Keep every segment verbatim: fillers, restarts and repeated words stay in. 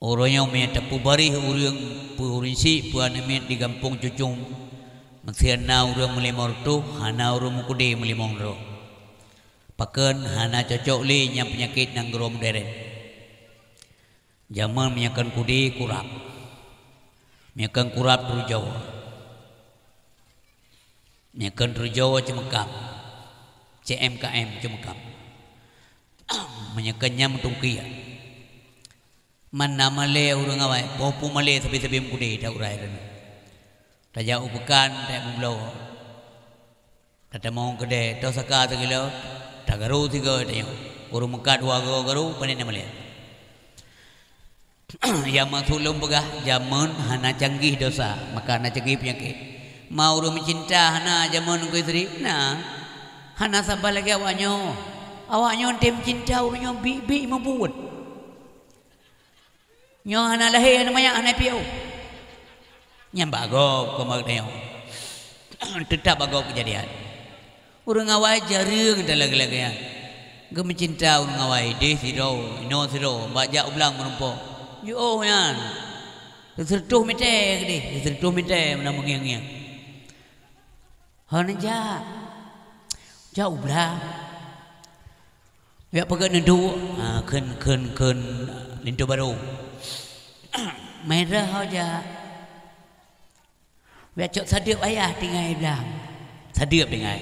Uroe nyoe meunyoe tapeubareh ureuëng, peue ureuëng syiek, peue aneuk miet di gampông Cucong, meusé na ureuëng meulimong reutôh, hana ureuëng meukeudeh meulimong droe. Pakon hana cocok lé nyang peunyakét nyang keudroe modern. Jamén meunyoe kon keudeh kurab. Meunyoe kon kurab teurujoe. Meunyoe kon teurujoe ceumeukam. C M K M ceumeukam. Meunyoe kon nyan meutungkiek. Man na malée ureuëng awai, peue-peue malée sabe-sabe meukeudeh that uroe nyoe. Tajak u peukan, tajak meubloe. Tatamong keudeh, toh saka sikilo, tagaru sigoe tanyoe. Ureuëng meukat dua goe garu, pane na malée. Nyang maksud lôn peugah, jamén hana canggih desya, maka hana canggih peunyakét. Ma ureuëng meucinta hana jamén keu istri? Na. Hana saban lagée awak nyoe. Awak nyoe tem cinta ureuëng nyoe biet-biet meubuet. Nyoe hana lahé, hana manyak, hana piôh. Nyan bak gob, kon bak tanyoe. Teutap bak gob keujadian. Ureuëng awai jareueng that lagée-lagée nyan. Geumeucinta ureuëng awai, ideh sidroe, inoe sidroe, bak jak u blang meurumpok. Jiôh nyan. Sireutôh mètè keudeh, sireutôh mètè meunan meungieng-ngieng. Hana jak. Jak u blang. Jak peugöt neuduek, ha, kheun, kheun, kheun linto barô. Meurah ho jak. Jak cok sadeup ayah tinggai blang. Sadeup tinggai.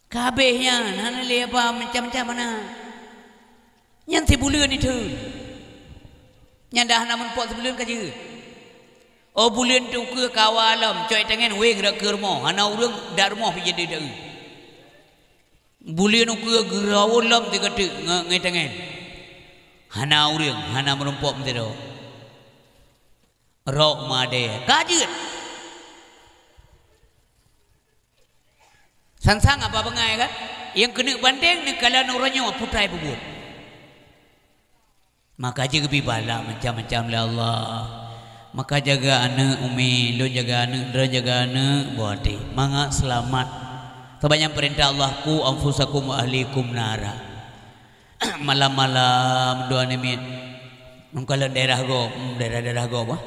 Ka habéh nyan, hana lé haba macam-macam hana. Nyan sibuleuen itheun. Nyan dah hana meurumpok sibuleuen ka jeuet. Oh, buleuen teuh ukeue kawa lom, cok itangen wéng rot keu rumoh, hana ureuëng dak rumoh pih jadi deuh. Buleuen ukeue geurawo lom sigoe teuk nge-, ngon itangen. Hana ureuëng, hana meurumpok meusidroe. Rot madé, ka jeuet. Sang-sang haba bangai kan? Nyang keuneuk bandeng neukalon uroe nyoe putai peubuet. Maka jeuet geubri bala macam-macam lé Allah. Maka jaga aneuëk umi, lôn jaga aneuëk, droe jaga aneuëk, boh até. Mangat seulamat. Sabab nyan peurintah Allah, "Qu anfusakum wa ahlikum nara." Malam-malam dua namiet. Meukalon daerah gob, hmm, daerah-daerah gob, ah.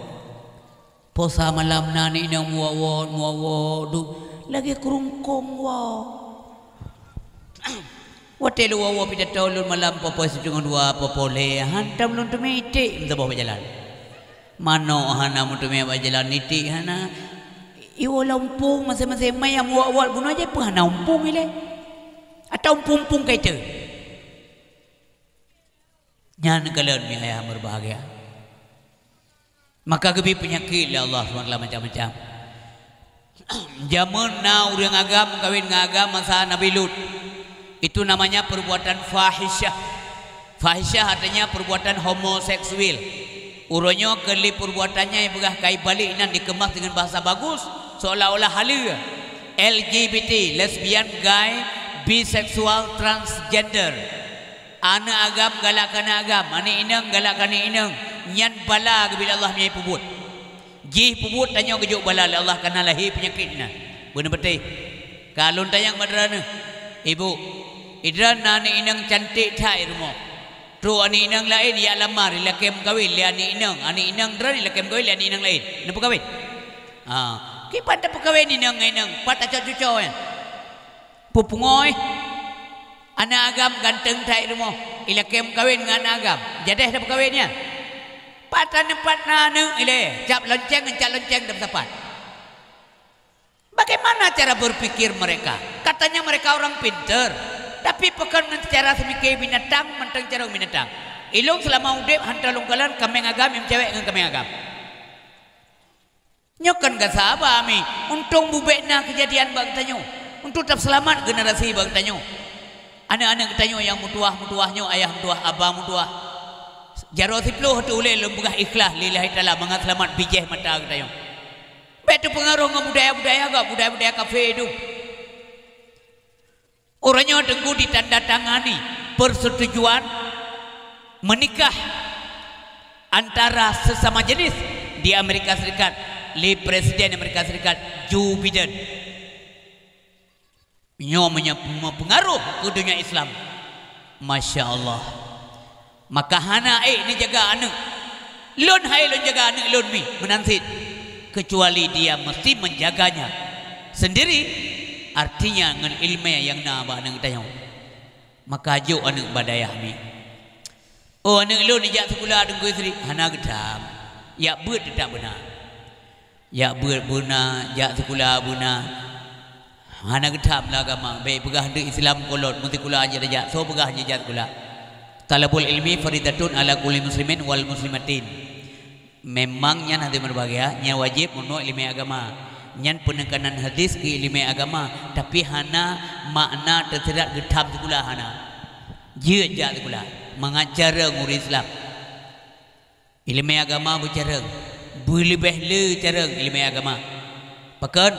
Posa malam na aneuk inong muwot-wot, muwot-wot, duek lagée keurungkong woe. Watée lôn woe-woe pidato lôn malam poh-poh siteungoh dua, poh-poh lhée, hantom lôn teumé iték meusaboh bak jalan. Manok hana meuteumé bak jalan, iték hana. Iwoe lam umpung maséng-maséng, manyang muwot-wot bunoe jih peue hana umpung ilée. Atawa umpung-umpung ka iték. Nyan kalon mi ayah meubahgia. Maka geubri peunyakét lé Allah subhanahu wa taala macam-macam. Jamén na ureuëng agam meukawen ngon agam masa Nabi Lut. Itu namanya perbuatan fahisyah. Fahisyah artinya perbuatan homoseksual. Uroe nyoe keu lé perbuatan nyan nyang peugah kai balek nyan dikemas dengan bahasa bagus, seolah-olah haleue. L G B T, lesbian, gay, biseksual, transgender. Aneuëk agam galak keu aneuëk agam, aneuëk inong galak keu aneuëk inong, nyan bala geubri lé Allah meunyo peubuet. Jih peubuet tanyoe geujok bala lé Allah kareuna lahé peunyakét nyan. Beuneupatéh. Ka lôn tanyong bak droeneuh, "Ibu, idroen na aneuëk inong cantik that i rumoh. Trok aneuëk inong laén jak lamar, ilakée meukawen lé aneuëk inong, aneuëk inong droen ilakée meukawen lé aneuëk inong laén. Neupeukawen?" Ha, kiban tapeukawen inong ngon inong, pat tacok cucoe nyan? Peue pungoe? Aneuëk agam ganteng that i rumoh, ilakée meukawen ngon aneuëk agam, jadeh tapeukawen nyan? Pat taneumpat na aneuëk ilée, cap lonceng ngon cap lonceng tapeusapat. Bagaimana cara berpikir mereka? Katanya mereka orang pinter, tapi pakon ngon cara seumike binatang mantong carông binatang. Ilôn seulama udeb hantom lôn kalon kaméng agam nyang meucewek ngon kaméng agam. Nyoe kon gasa haba mi, untông bubek na keujadian bak geutanyoe. Untông tapeuseulamat generasi bak geutanyoe. Aneuëk-aneuëk geutanyoe nyang meutuwah-meutuwah nyoe, ayah meutuwah, aba meutuwah. Jaroe siploh teuh ulée lôn peugah ikhlaih lillahi taala mangat seulamat bijéh mata geutanyoe. Bék teupeungaroh ngon budaya-budaya gob, budaya-budaya kafé dum. Uroe nyoe teungku ditandatangani persetujuan menikah antara sesama jenis di Amerika Serikat lé Presiden Amerika Serikat Joe Biden. Nyoe meunyo-, meupeungaroh keu donya Islam. Masya Allah. Maka hana ék neujaga aneuk. Lôn hai lôn jaga aneuk lôn mi, meunan cit. Kecuali dia mesti menjaganya sendiri, artinya ngon ileumèe nyang na bak aneuk tanyoe. Maka jok aneuk bak dayah mi. Oh, aneuk lôn jak sikula Teungku Yusri, hana geutam. Jak beuet teutap beuna. Jak beuet beuna, jak sikula beuna. Hana geutam lam agama, bèk peugah deuek Islam kolot, meusikula jih tajak, soe peugah jih jak sikula. Thalabul ilmi faridatun ala kulli muslimin wal muslimatin. Memang nyan hadis meubahagia, nyan wajéb meunoe ileumèe agama. Nyan peunekanan hadis keu ileumèe agama, tapi hana makna teusirat geutam sikula, hana. Jeuet jak sikula, mangat carông ureueng Islam. Ileumèe agama beucarông, beuleubèh le carông ileumèe agama. Pakon?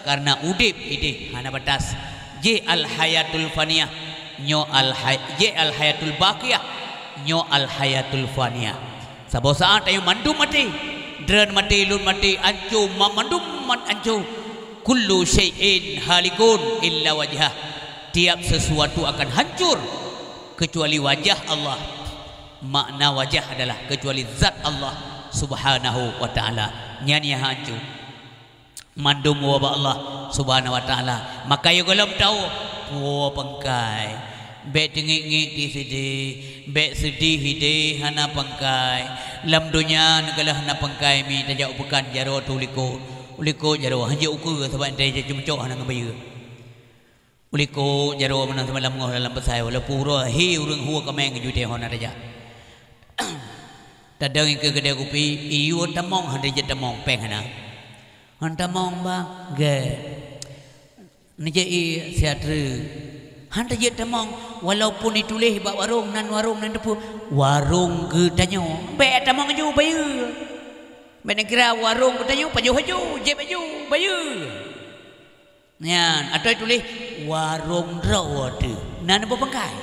Kareuna udép idéh hana batas. Jih al-hayatul faniyah, nyoe al-hay-, jih al-hayatul baqiyah, nyoe al-hayatul faniyah. Saboh saát tanyoe mandum maté. Droen maté, lôn maté, ancô, ma-, mandum mat ancô. Kullu syai'in halikun illa wajhah. Tiap sesuatu akan hancur kecuali wajah Allah. Makna wajah adalah kecuali zat Allah Subhanahu wa Ta'ala. Nyan nyang hancô. Mandum woe bak Allah Subhanahu wa Ta'ala. Maka yôh gohlom tawoe, puwoe pangkai. Bèk teungiek-ngiek di sidéh, bèk seudeh idéh hana pangkai. Lam donya neukalon hana pangkai, mi tajak u peukan jaroe teuh u likot. U likot jaroe, hanjeuet ukeue sabab indai jicok hana ngon bayeue. U likot jaroe meunan seumalam ngoh dalam peusai, walaupun uroe hi ureueng hue kaméng ju teuh hana tajak. Tadong ikeue keudè kupi, iyue tamong hana jeuet tamong, péng hana. Han tamong, Bang, gèt. Neujak ié siat treuk. Han tajeuet tamong, walaupun ituléh bak warong nan, warong nan teupeu, warong geutanyoe. Bèk tamong aju bayeue. Bèk neukira warong geutanyoe pajoh aju, jieb aju, bayeue. Nyan, atawa tuléh warong droe teuh. Na neuboh pangkai.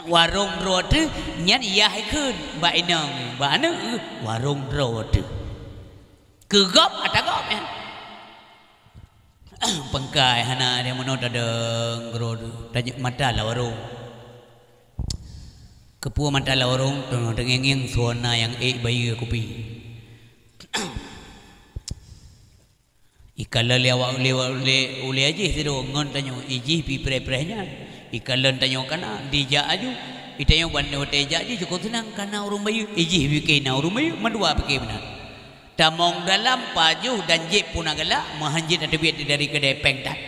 Warong droe teuh, nyan yah ikheun bak inong, bak aneuk, warong droe teuh. Keu gob ata gob nyan. Pangkai hana ada meunoe tadong droe teuh. Tajak mata lam warong. Keupeue mata lam warong, teungieng-ngieng suara nyang ék bayeue kupi. Ikalon lé awak ulèe, ulèe, ulèe jih sidroe ngon tanyoe, ijih pi preh-preh nyan. Ikalon tanyoe kana, dijak aju. Itanyoe ban watèe jak jih cukôp seunang, kana ureueng bayeue, ijih pike na ureueng bayeue, mandua pike meunan. Tamong dalam pajoh dan jieb puna galak, meuhan jeuet ateubiet dari keudè péng that.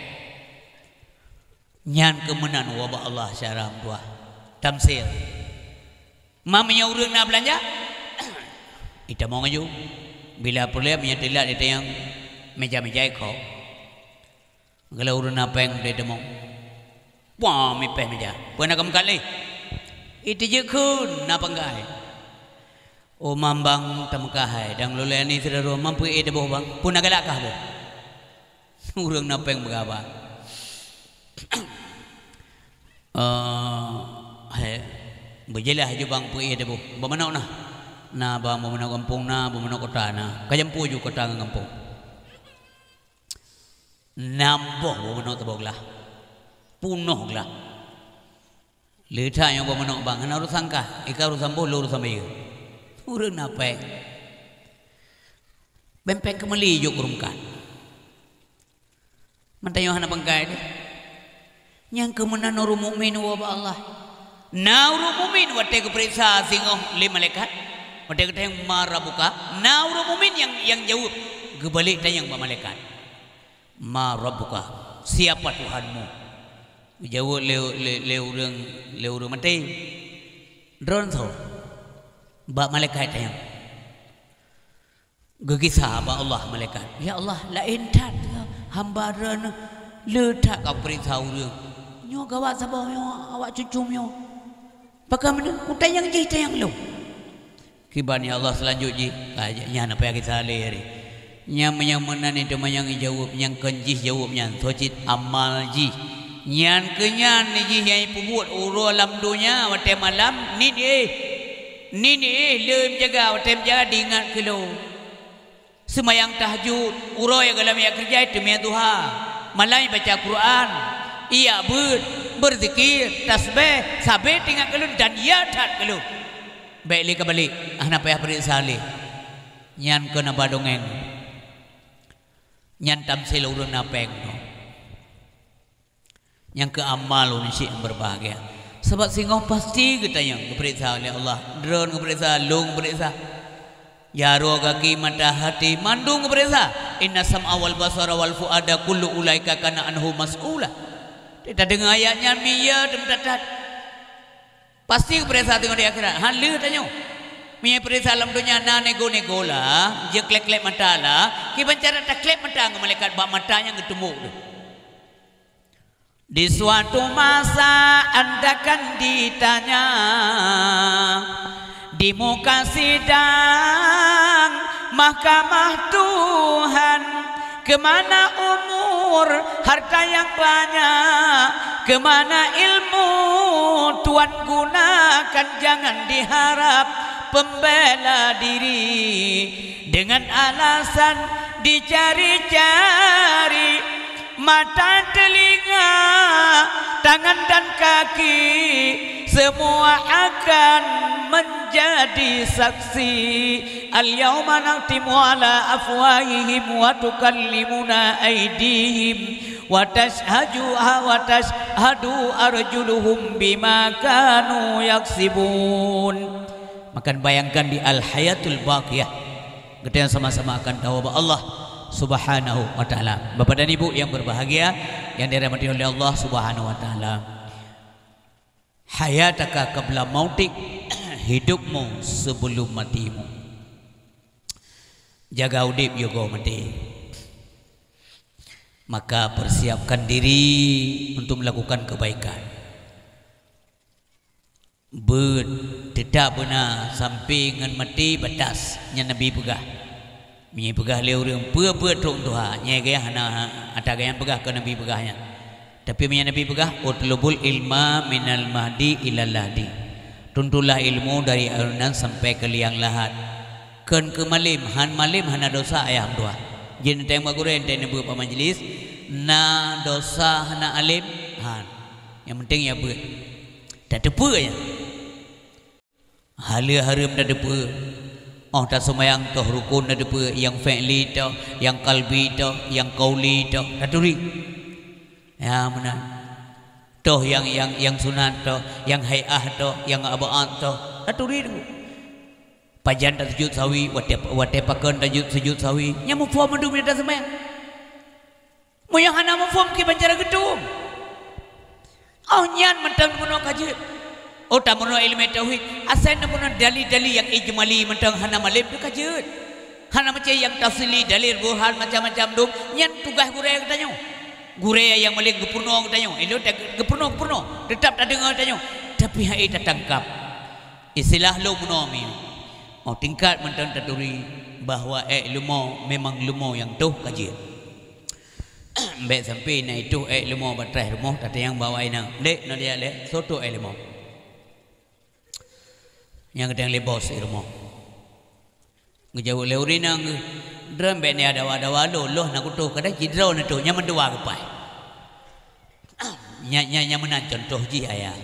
Nyan keuh meunan woe bak Allah syedara meutuah. Tamsil. Ma meunyoe ureueng na beulanja, itamong aju. Bila peureulèe meunyoe teulat itanyong meja-meja ikho. Kalau ureueng na péng deh tamong. Wah, mipèh meja. Peue na kameukali? Iteujeut kheun na pangkai. Oh, mambang tameukahai, dan lulée ni sidroe, mampu ék teuboh bang? Peue na galak kah boh? Ureueng na péng beugaba. Eh, hai, beujeulaih aju bang peue ék teuboh. Bak manok na? Na bang, bak manok gampông na, bak manok kota na. Ka jampu aju kota ngon gampông. Nam boh bak manok teuboh glah. Punoh glah. Le that nyoe bak manok bang, hana urosan kah? Ika urosan boh, lôn urosan bayeue. Ureueng na péng. Beng péng keumeuli jok keu ureueng meukat. Mantong nyoe hana pangkai deh. Nyang keu meunan ureueng mukmin woe bak Allah. Na ureueng mukmin watée geupeuriksa singoh lé malaikat, watée geutanyong, "Ma rabbuka?" Na ureueng mukmin nyang, nyang jaweueb, geubalek tanyong bak malaikat, "Ma rabbuka?" Siapa Tuhanmu? Geujaweueb lé, lé, lé ureueng, lé ureueng maté, "Droeneuh soe?" Bak malaikat tanyong. Geugisa bak Allah malaikat, "Ya Allah, laén that hamba Droeneuh, le that ka peuriksa ureueng. Nyoe gawat saboh nyoe awak cucum nyoe. Pakon meunan? Kutanyong jih tanyong lôn." Kiban ya Allah seulanjut jih, ka nyan apa nyang gisa lé hari. Nyang meunyoe meunan itu manyang ijaweueb, nyang kon jih jaweueb nyan, soe cit amal jih. Nyan keuh nyan jih nyang ipeubuet uroe lam donya watée malam, niet éh. Niet éh, le meujaga, watée meujaga diingat keu lôn. Seumayang tahajud, uroe nyang gohlom jak keureuja, teumé duha. Malam baca Quran, ijak beuet. Beuzikir, tasbeh, sabe teuingat keu lôn dan ya that keu lôn. Bék lé ka balek, hana payah peuriksa lé. Nyan keuh na ba dongeng. Nyan tamsil ureuëng na péng nyoe. Nyang keu amal ureuëng syik nyang berbahagia. Sabab singoh pasti geutanyoe geupeuriksa lé Allah. Droen geupeuriksa, lôn geupeuriksa. Jaroe, gaki, mata, hati, mandum geupeuriksa. Inna sam'a wal basara wal fuada kullu ulaika kana anhu mas'ula. Tadeungoe ayat nyan, miyueb teumeutat-tat. Pasti geupeuriksa teungoh di akhirat. Han lheueh tanyoe. Meunyoe peuriksa lam donya na nego-nego lah, jeuet kleb-kleb mata lah, kiban cara takleb mata ngon malaikat bak mata nyang geutumbok tu. Di suatu masa anda akan ditanya di muka sidang mahkamah Tuhan, kemana umur, harta yang banyak, kemana ilmu Tuhan gunakan, jangan diharap pembela diri dengan alasan dicari-cari. Mata, telinga, tangan dan kaki, semua akan menjadi saksi. Al-yauma nakhtimu ala afwahihim wa tukallimuna aidihim wa tashhadu, wa tashhadu arjuluhum bima kanu yaksibun. Maka bayangkan di Al-Hayatul Baqiyah, geutanyoe sama-sama akan tawoe bak Allah Subhanahu wa Ta'ala. Bapak dan Ibu yang berbahagia, yang dirahmati oleh Allah Subhanahu wa Ta'ala. Hayataka qabla mautik, hidupmu sebelum matimu. Jaga udeb yogo maté. Maka persiapkan diri untuk melakukan kebaikan. Beuet, teutab beuna sampai ngon maté batas nyang Nabi peugah. Meunyoe peugah lé ureuëng, "Peue beuet trok tuha?" Nyan gaya hana ata gaya peugah keu Nabi peugah nyan. Tapi meunyoe Nabi peugah, "Utlubul ilma minal mahdi ilal lahdi." Tuntulah ilmu dari alunan sampai ke liang lahat. Kon keu malem, han malem hana dosa ayah meutuah. Jeuet teuntang bak gurée, teuntang neubeuet bak majlis, na dosa hana alem? Han. Nyang penting ya beuet. Tateupeue nyan. Haleue hareuem tateupeue. Oh taseumayang toh rukun tateupeue, nyang fi'li toh, nyang qalbi toh, nyang qauli toh, taturi. Ya meunan. Toh nyang, nyang, nyang sunat toh, nyang hai'ah toh, nyang ab'ad toh, taturi tu. Pajan tasujud sahwi, watée, watée pakon tasujud, sujud sahwi. Nyang muphom mandum nyang taseumayang. Meunyoe hana muphom kiban cara geutueng. Oh nyan mantong peunoh ka jeuet. Oh tameunoe ileumé tauhid, asai na peunoh dali-dali nyang ijmali mantong hana malem tu ka jeuet. Hana macam nyang tafsili, dalil, burhan, macam-macam dum. Nyan tugaih gurée geutanyoe. Gurée nyang malem geupeurunoe geutanyoe. Ilôn ta-, geupeurunoe, geupeurunoe. Teutab tadeungoe tanyoe. Tapi hai tatangkap. Istilah lôn meunoe mi. Oh tingkat mantong taturi bahwa ék leumo memang leumo nyang toh ka jeuet. Bék sampai na itoh ék leumo bak traih rumoh tatanyong bak awak inong, "Dek, na dia lé, soe toh ék leumo?" Nyang geutanyong lé bos i rumoh. Geujaweueb lé ureuëng inong geuh, "Droen bék na dawa-dawa lôn, lôn na kutoh, kadang jidroe na toh, nyan mandua geupaih." Nya, nya, nyang meunan contoh jih ayah.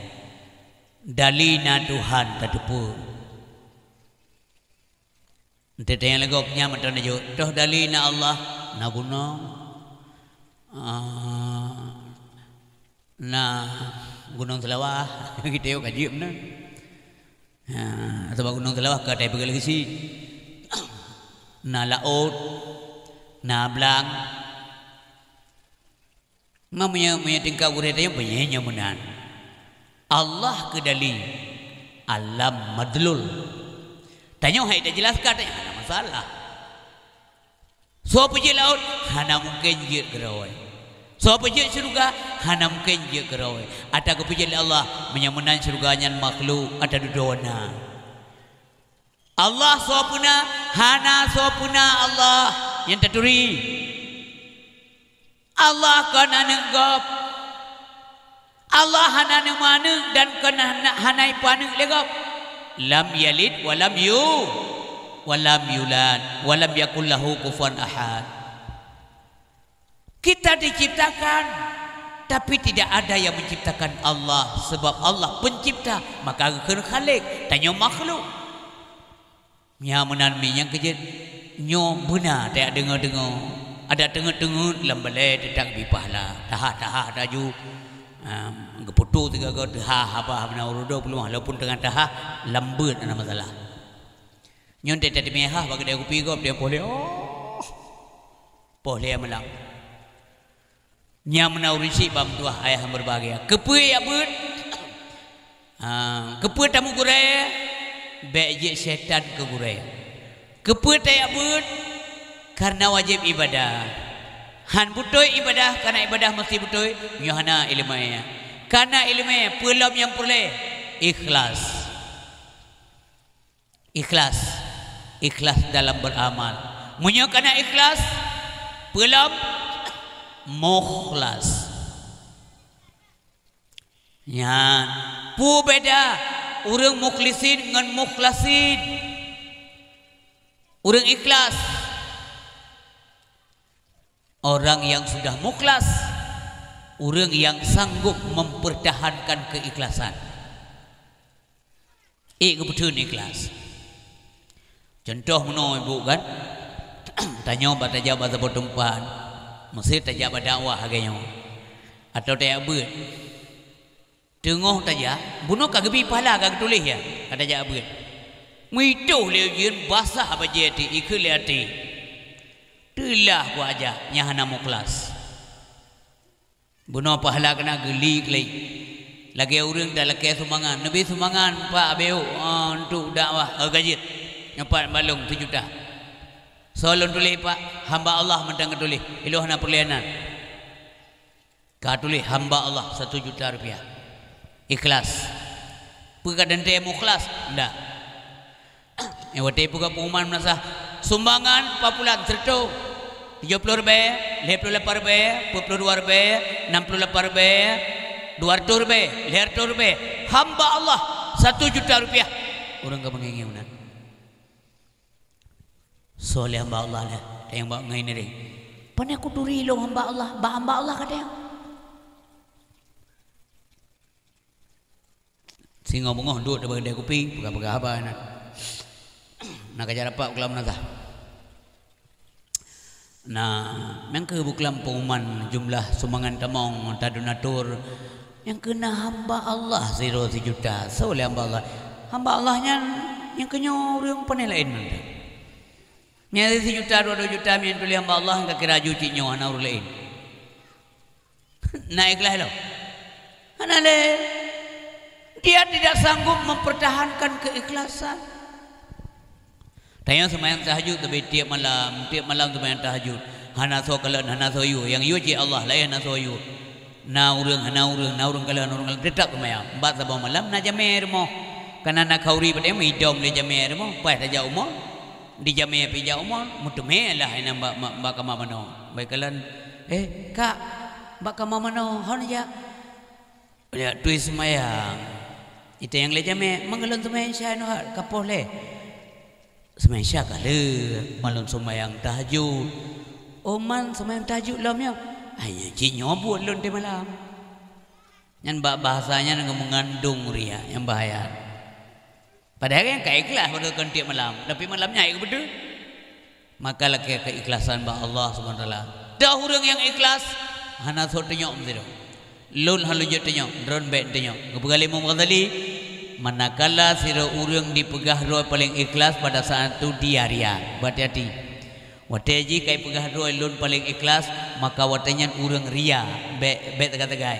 Dali na Tuhan tateupeue. Teuntang lagok nyan mantong neujok, toh dali na Allah, na gunong, ah, na Gunong Seulawah, gitu ka jeuet meunan. Ha, sabab Gunong Seulawah ka tai peugah lagèe sit. Na laôt, na blang, Ma meunyoe, meunyoe tingkat gurèe tanyoe, meunyoe nyoe meunan. Allah keudali alam madlul. Tanyoe hai tajeulaskon, tanyoe hana masalah. Soe peujeuet laôt, hana mungken jeuet keudroe. Soe peujeuet syeuruga, hana mungken jeuet keudroe. Ata geupeujeuet lé Allah, meunyoe meunan syeuruga nyan makhluk, ata dudoe na. Allah soe peuna, hana soe peuna Allah nyang taturi. Allah kon aneuk gob. Allah hana neumeuaneuk dan kon hana, hana ipeuaneuk lé gob. Lam yalid wa lam yu-, wa lam yulad, wa lam yakul lahu kufuwan ahad. Kita diciptakan. Tapi tidak ada yang menciptakan Allah, sebab Allah pencipta, maka geukheun Khalik, tanyoe makhluk. Nyang meunan mi nyang keujeuet nyoe beuna tajak deungoe-deungoe. Adak teungeut-teungeut lam balée teutap geubri pahala. Taha-taha taju, ah, geupeutoe sigoe-goe teuha haba meunan uroe dua puluh lima, walaupun teungoh taha, lam beuet hana masalah. Nyoe teuh tateumé hah bak keudè kupi gob, dia poh lhèe, oh, poh lhèe malam. Nyang meunan ureueng syiek bak meutuah ayah nyang berbahagia. Keupeue jak beuet? Ah, keupeue tameugurai? Bèk jeuet syaitan keu gurai. Keupeue tajak beuet? Karena wajéb ibadah. Han beutôi ibadah, karena ibadah meusti beutôi, nyoe hana ileumèe. Kana ileumèe, peue lom nyang peureulèe? Ikhlas. Ikhlas. Ikhlas dalam beramal. Meunyoe kana ikhlas, peue lom? Mukhlas. Nyan, peue beda ureueng mukhlisin ngon mukhlasin? Ureueng ikhlas. Orang yang sudah mukhlas, ureueng yang sanggup mempertahankan keikhlasan. Ék geupeutheun ikhlas. Cuntoh meunoe ibu kan, tanyoe bak tajak bak saboh teumpat, meusé tajak bak dakwah lagèe nyoe, atawa tajak beuet. Teungoh tajak, bunoe ka geubri pahala ka geutuléh ya, ka tajak beuet. Meuitoh lé ujeuen basah bajèe até, ikheun lé até. Teulah kuajak nyang hana mukhlas. Bunoe pahala keunan geuli keulai. Lagèe ureueng talakèe sumbangan, neubri sumbangan Pak Abeu, ah, untuk dakwah, eh, ka jeuet. Nyoe pat balong sijuta. Soe lôn tuléh Pak, hamba Allah mantong ka tuléh, ilôn hana peureulèe nan. Ka tuléh hamba Allah satu juta rupiah. Ikhlas. Peue ka teuntèe mukhlas? Ndak. Eh, watèe peugah pengumuman meunasah, sumbangan Pak Pulan seureutôh, tujoh ploh ribèe, lhèe ploh lapan ribèe, peuet ploh dua ribèe, nam ploh lapan ribèe, dua reutôh ribèe, lhèe reutôh ribèe. Hamba Allah satu juta rupiah. Ureueng ka meungieng-ngieng meunan. Soe lé hamba Allah lé, nyang bak ngai nireng. Pane kuturi lôn hamba Allah, bak hamba Allah ka teuh. Singoh beungoh duek di bak keudè kupi, peugah-peugah haba nyan. Na ka jak rapat u keulam meunasah. Nah, nyang keu buklam pengumuman jumlah sumbangan tamong ta donatur, nyang keu na hamba Allah sidroe sijuta. Soe lé hamba Allah? Hamba Allah nyan nyang keu nyoe ureueng pane laén mantong. Nyan sijuta, dua, dua juta, meunan tuléh hamba Allah, ka kira aju cit nyoe hana ureueng laén. Na ikhlas lom? Hana lé. Dia tidak sanggup mempertahankan keikhlasan. Tanyoe seumayang tahajud, tapi tiep malam, tiep malam seumayang tahajud. Hana soe kalon, hana soe yue. Nyang yue cit Allah, laén hana soe yue. Na ureueng, hana ureueng, na ureueng kalon, ureueng kalon, teutap seumayang. Bak saboh malam na jamé rumoh. Kana na khauri padum idom lé jamé rumoh, paih tajak u mall. Di jamé pih jak u mall, meuteumé lah inan bak, bak, bak kama manoe. Bak ikalon, "Eh, Kak, bak kama manoe, hon jak?" "Jak turi seumayang." Itanyong lé jamé, "Meugohlom seumayang Isya nyoe ka poh lhèe?" "Seumayang Isya ka lheueh, man lôn seumayang tahajud." "Oh, man seumayang tahajud lom nyoe?" "Hai, nyan cit nyoe buet lôn tiep malam." Nyan bak bahasa nyan mengandung riya nyang bahaya. Padahai nyang ka ikhlas padahai kon tiep malam, tapi malam nyan hai geubeudôh. Maka lakèe keikhlasan bak Allah Subhanahu Wa Taala. Dah ureueng nyang ikhlas, hana soe tunyok meusidroe. Lôn hana lôn jeuet tunyok, droen bèk tunyok. Geupeugah lé Imam Ghazali, manakala sidroe ureueng dipeugah droe paleng ikhlas pada saat tu dia riya. Berhati-hati. Watèe jih ka ipeugah droe lôn paleng ikhlas, maka watèe nyan ureueng riya, bèk, bèk teuga-teuga.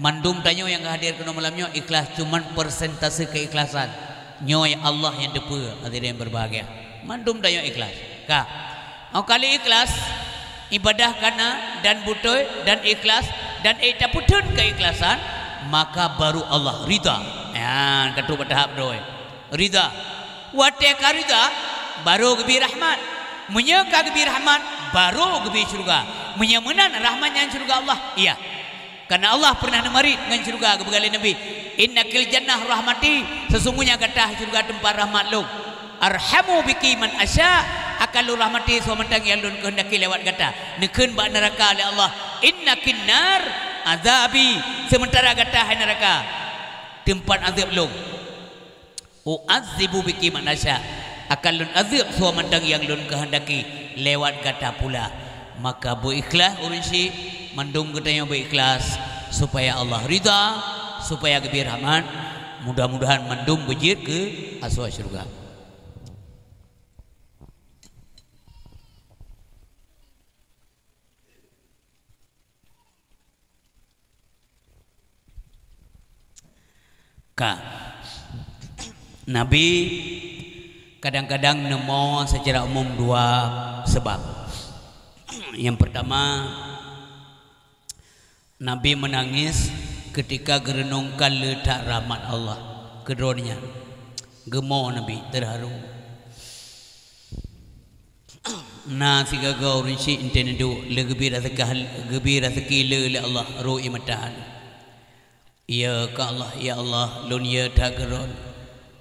Mandum tanyoe nyang ka hadir keunoe malam nyoe ikhlas, cuman persentase keikhlasan. Nyoe Allah nyang teupeue, hadirin berbahagia. Mandum tanyoe ikhlas. Ka. Óh ka lheueh ikhlas, ibadah kana dan beutôi dan ikhlas dan ék tapeutheun keikhlasan, maka baru Allah ridha. Nyan, ka trôk bak tahap droe. Ridha. Watèe ka ridha, baru geubri rahmat. Meunyoe ka geubri rahmat, baru geubri syeuruga. Meunyoe meunan rahmat nyan syeuruga Allah, iya. Karena Allah pernah neumarit ngon syeuruga geupeugah lé Nabi, "Innakil jannah rahmati, sesungguhnya gata syeuruga teumpat rahmat lôn. Arhamu biki man asya, akan lôn rahmati soe mantong nyang lôn keuhendaki lewat gata." Neukheun bak neuraka lé Allah, "Innakin nar, Azabi, sementara gata hai naraka, teumpat azeueb Lôn. U'adzibu biki man asya, akan Lôn azeueb soe mantong nyang Lôn keuhendaki lewat gata pula. Maka beuikhlaih ureuëng syiek, mandum geutanyoe beuikhlaih, supaya Allah ridha, supaya geubri rahmat. Mudah-mudahan mandum beujeuet keu asoe syeuruga. Ka. Nabi kadang-kadang neumoe secara umum dua sebab. Nyang pertama, Nabi meunangis keutika geureunungkan le that rahmat Allah keu droeneuh nyan. Geumoe Nabi, teuharu. Na sigoe-goe ureuëng syiek enteuk neuduek, le geubri raseuki, geubri raseuki le lé Allah, ru ie mata. "Ya ka Allah, ya Allah, lôn yue that keu droen.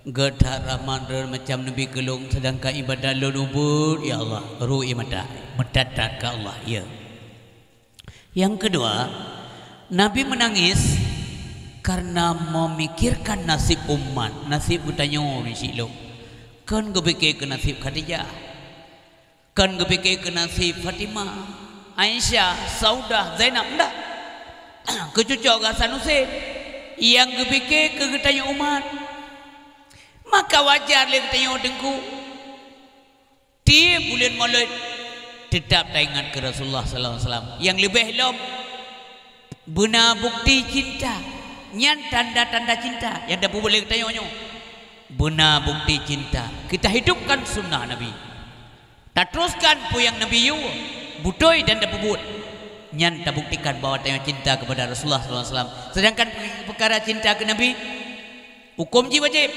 Geuh that rahmat droen macam neubi keu lôn, seudangkan iébadat lôn ubit, ya Allah, ru ie mata." Meutat-tat ka Allah, ya. Nyang keudua, Nabi meunangis kareuna memikirkan nasib umat, nasib geutanyoe ureuëng syiek lôn. Kon geupike keu nasib Khadijah. Kon geupike keu nasib Fatimah, Aisyah, Saudah, Zainab, ndak. Keu cucoe geuh Hasan Husein, nyang geupike keu geutanyoe umat. Maka wajar lé geutanyoe Teungku, tieb buleuen Maulid teutab taingat keu Rasulullah sallallahu alaihi wasallam. Nyang leubeh lom, beuna bukti cinta. Nyan tanda-tanda cinta nyang tapeubuet lé geutanyoe nyoe. Beuna bukti cinta. Kita hidupkan sunnah Nabi. Tateruskan peue nyang Nabi yue, beutôi dan tapeubuet. Nyan tabuktikan bahwa tanyoe cinta kepada Rasulullah sallallahu alaihi wasallam. Sedangkan peukara cinta keu Nabi, huköm jih wajéb.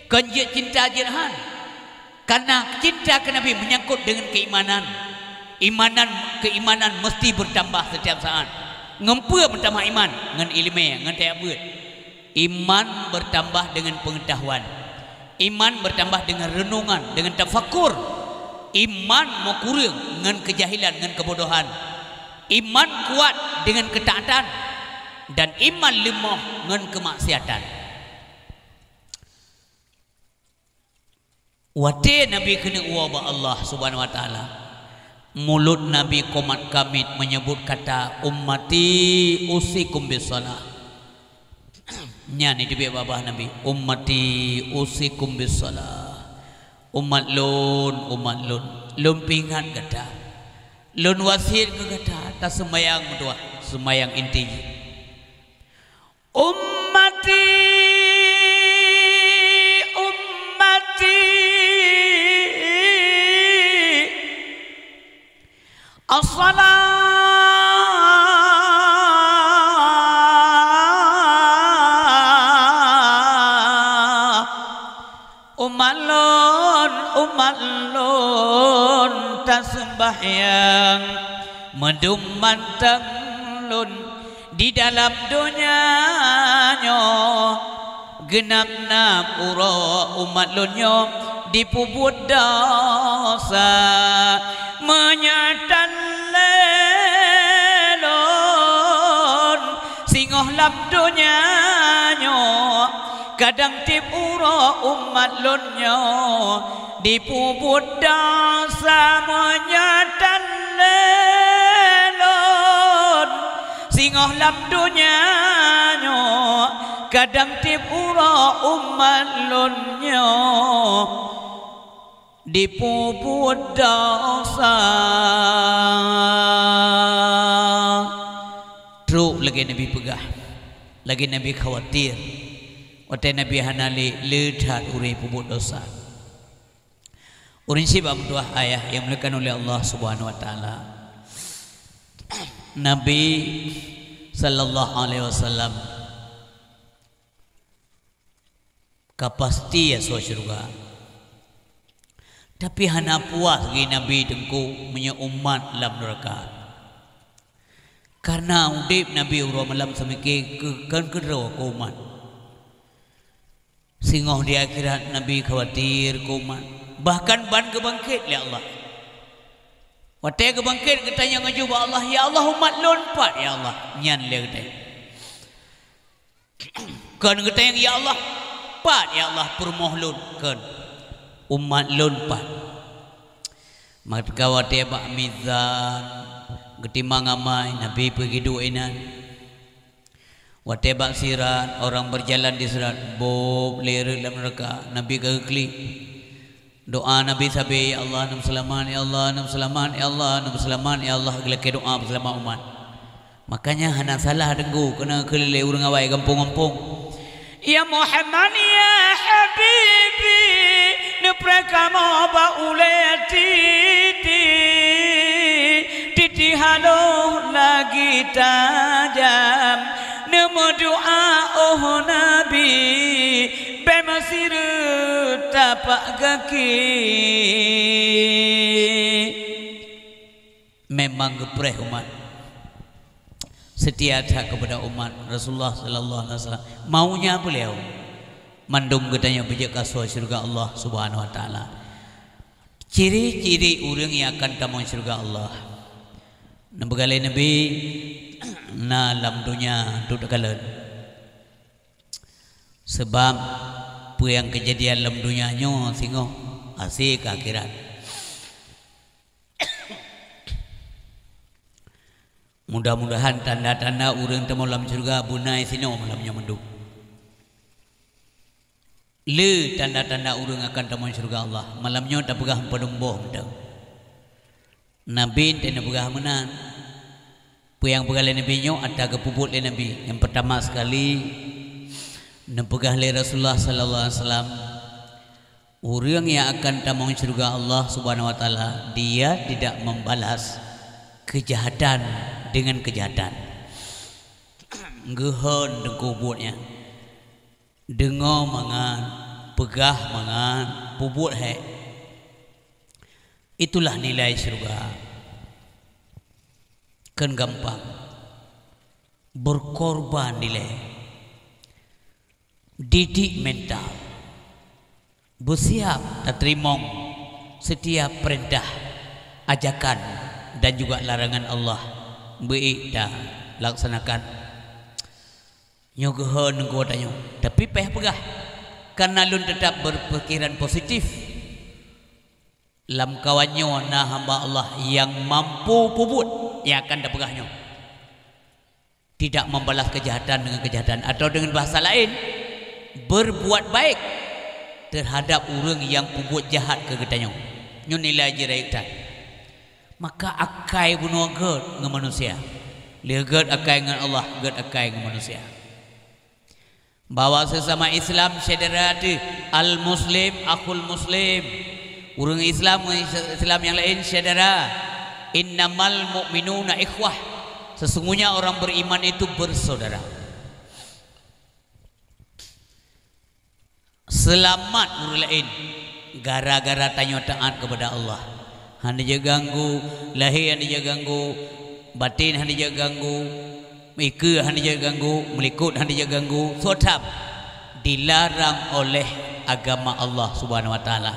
Kon jeuet cinta jeuet han. Karena cinta keu Nabi menyangkut dengan keimanan. Imanan, keimanan mesti bertambah setiap saat. Ngon peue meutamah iman? Ngon ileumé, ngon tajak beuet. Iman bertambah dengan pengetahuan. Iman bertambah dengan renungan, dengan tafakur. Iman meukureueng ngon keujahilan, ngon keubodohan. Iman kuat dengan ketaatan, dan iman leumoh ngon keumaksiatan. Watée Nabi keuneuk woe bak Allah Subhanahu wa Taala, mulut Nabi komat kamit meunyeubot kata, "Ummati usikum bis shalah." Nyan iteubiet babah Nabi, "Ummati usikum bis shalah." Umat lôn, umat lôn, lôn peuingat gata. Lôn wasiet keu gata, taseumayang meutuah, seumayang inti jih. Ummati, ummati, as-shalah. Umat lôn, umat lôn, taseumbahyang, meudum mantong lôn. Di dalam donya nyoe, geunab-nab uroe umat lôn nyoe jipeubuet desya. Meunyoe tan lé lôn singoh lam donya nyoe, kadang tieb uroe umat lôn nyoe jipeubuet desya. Meunyoe tan lé lôn singoh lam donya nyoe, kadang tieb uroe umat lôn nyoe jipeubuet desya. Trok lagée Nabi peugah, lagée Nabi khawatir. Watée Nabi hana lé, le that ureuëng peubuet desya. Ureuëng syiek bak meutuah ayah nyang dimuliakan uleh Allah Subhanahu wa Taala. Nabi sallallahu alaihi wasallam ka pasti asoe syeuruga. Tapi hana puas geuh Nabi Teungku meunyoe umat lam neuraka. Karena udeb Nabi uroe malam seumike keu, kon keudroe keu umat. Singoh di akhirat Nabi khawatir keu umat. Bahkan ban geubangket lé Allah. Watée geubangket, geutanyong laju bak Allah, "Ya Allah, umat lôn pat, ya Allah?" Nyan lé geutanyong. Kon geutanyong, "Ya Allah, pat, ya Allah, peurumoh lôn?" Kon, "Umat lôn pat." Maka watée bak mizan geutimang amai, Nabi peugi duek inan. Watée bak sirat, orang berjalan di sirat, bob lé rot lam neuraka, Nabi ka geuklik. Doa Nabi sabe, "Ya Allah, neuseulamat, ya Allah, neuseulamat, ya Allah, neuseulamat, ya Allah," geulakée doa peuseulamat umat. Makanya hana salah deungoe keuneuk keu lé ureuëng awai gampông-gampông. Ya Muhammad, ya Habibi, neupreh kamoe bak ulée titi, titi haloh lagi tajam, neumeudoa, oh Nabi, bée meusireut tapak gaki. Memang geupreh umat, setia that kepada umat Rasulullah sallallahu alaihi wasallam. Maunya beliau, mandum geutanyoe beujeuet kasoe syeuruga Allah Subhanahu wa Taala. Ciri-ciri ureuëng nyang akan tamong syeuruga Allah. Neupeugah lé Nabi, na lam donya duek takalon. Sebab peue nyang keujadian lam donya nyoe singoh hase keu akhirat. Mudah-mudahan tanda-tanda ureuëng tamong lam syeuruga beuna sinoe malam nyoe mandum. Le tanda-tanda ureuëng akan tamong syeuruga Allah. Malam nyoe tapeugah padum boh mantong. Nabi ente neupeugah meunan. Peue nyang peugah lé Nabi nyoe ata geupeubuet lé Nabi. Nyang pertama sekali, neupeugah lé Rasulullah sallallahu alaihi wasallam, ureuëng nyang akan tamong syeuruga Allah Subhanahu wa Taala, dia tidak membalas kejahatan dengan kejahatan. Geuhon deungoe buet nyan. Deungoe mangat, peugah mangat, peubuet hék. Itulah nilai syeuruga. Kon gampang. Berkorban dilée. Didik mental. Beusiab tateurimong setiap peurintah, ajakan, dan juga larangan Allah. Beuék talaksanakan. Nyoe geuhon geutanyoe, tapi payah peugah, kareuna lôn teutap berpikiran positif. Lam kawan nyoe na hamba Allah nyang mampu peubuet nyang akan tapeugah nyoe. Tidak membalas kejahatan dengan kejahatan, atau dengan bahasa lain, berbuat baik terhadap ureuëng nyang peubuet jahat keu geutanyoe. Nyoe nilai jih rayeuk that. Maka akai bunoe gét ngon manusia. Lheueh gét akai ngon Allah, gét akai ngon manusia. Bahwa sesama Islam syedara teuh, al-muslim akhul muslim. Ureuëng Islam ngon Islam nyang laén syedara. Innamal mu'minuna ikhwah. Sesungguhnya orang beriman itu bersaudara. Seulamat ureuëng laén gara-gara tanyoe taát keupada Allah. Hana jiganggu, lahé hana jiganggu, batén hana jiganggu, ikeue hana jiganggu, meulikot hana jiganggu, soe that dilarang oleh agama Allah Subhanahu wa Taala.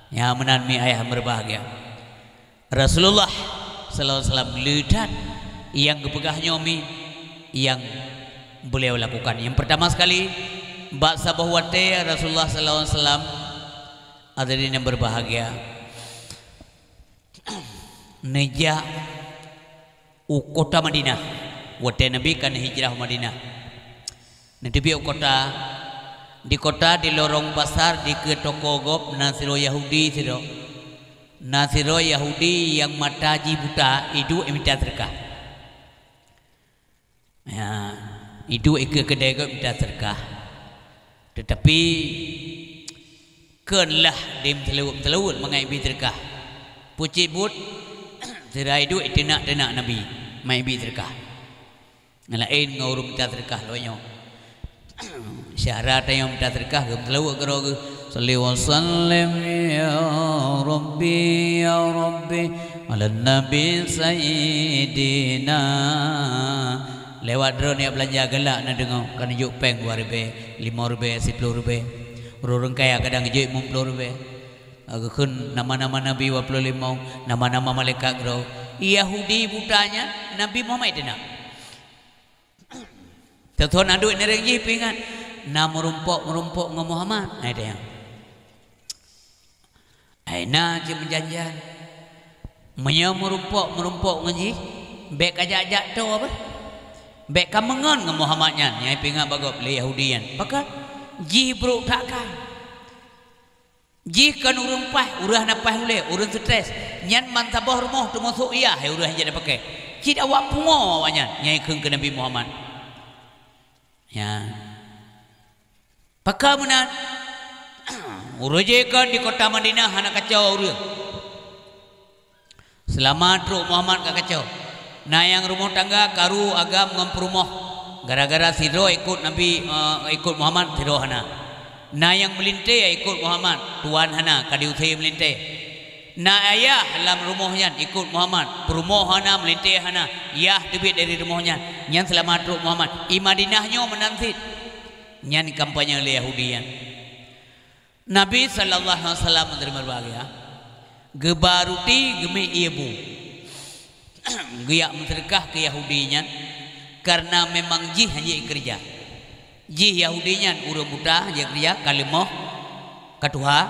Nyang meunan mi ayah meubahgia. Rasulullah sallallahu alaihi wasallam le that nyang geupeugah nyoe mi nyang beliau lakukan. Yang pertama sekali, bak saboh watée Rasulullah sallallahu alaihi wasallam, hadirin yang berbahagia, neujak u kota Madinah. Watée Nabi ka neuhijrah u Madinah. Neuteubiet u kota, di kota di lorong pasar dikeue toko gob na sidroe Yahudi sidroe. Na sidroe Yahudi nyang mata jih buta, iduek mita seudeukah. Ya, iduek ikeue keudée gob mita seudeukah. Teutapi kon lah dimeuseulaweuet-meuseulaweuet mangat ibi seudeukah. Pucit buet, sira iduek iteunak-teunak Nabi mangat ibi seudeukah. Nyang laén ngon ureuëng mita seudeukah lagée nyoe. Syarat nyang mita seudeukah geuh meuseulaweuet keudroe geuh, "Shalli wa sallim ya Rabbi, ya Rabbi, ala Nabi Sayyidina." Lewat droe neujak beulanja galak na deungoe, ka neujok péng dua ribée, limong ribée, siploh ribée. Ureuëng kaya kadang jeuet limong ploh ribée. Geukheun nama-nama nabi dua puluh lima, nama-nama malaikat keudroe. Yahudi buta nyan, Nabi Muhammad teunak. Teuthon aduek nireng jih pingat, na meurumpok-meurumpok ngon Muhammad, hai teuh nyan. Hai na cit meujanjian. Meunyoe meurumpok-meurumpok ngon jih, bék kajak-jak toe beh. Bék kameungon ngon Muhammad nyan, nyang pingat bak gob lé Yahudi nyan. Pakon? Jih brok that kai. Jih kon ureuëng paih, ureuëng hana paih ulée, ureuëng stres. Nyan ban saboh rumoh teumasok yah hai ureuëng nyang jeuet pakai. Cit awak pungo awaknyan, nyang ikheun keu Nabi Muhammad. Nyan. Pakon meunan? Uroe jih kon di kota Madinah hana kacau ureuëng. Seulama trok Muhammad ka kacau. Na nyang rumoh tangga karu agam ngon peurumoh. Gara-gara sidroe ikot Nabi, eh, ikot Muhammad, sidroe hana. Na nyang meulintée ikot Muhammad, tuwan hana, ka diusé meulintée. Na ayah lam rumoh nyan ikot Muhammad, peurumoh hana, meulintée hana, yah teubiet dari rumoh nyan. Nyan seulama trok Muhammad. I Madinah nyoe meunan cit. Nyan kampanye lé Yahudi nyan. Nabi sallallahu alaihi wasallam, meuneurimong bahagia, geuba ruti, geumiet ié bu. Geujak meuseudeukah keu Yahudi nyan, kareuna memang jih hana jeuet keureuja. Jih Yahudi nyan ureuëng buta, hana jeuet keureuja, ka leumoh, ka tuha.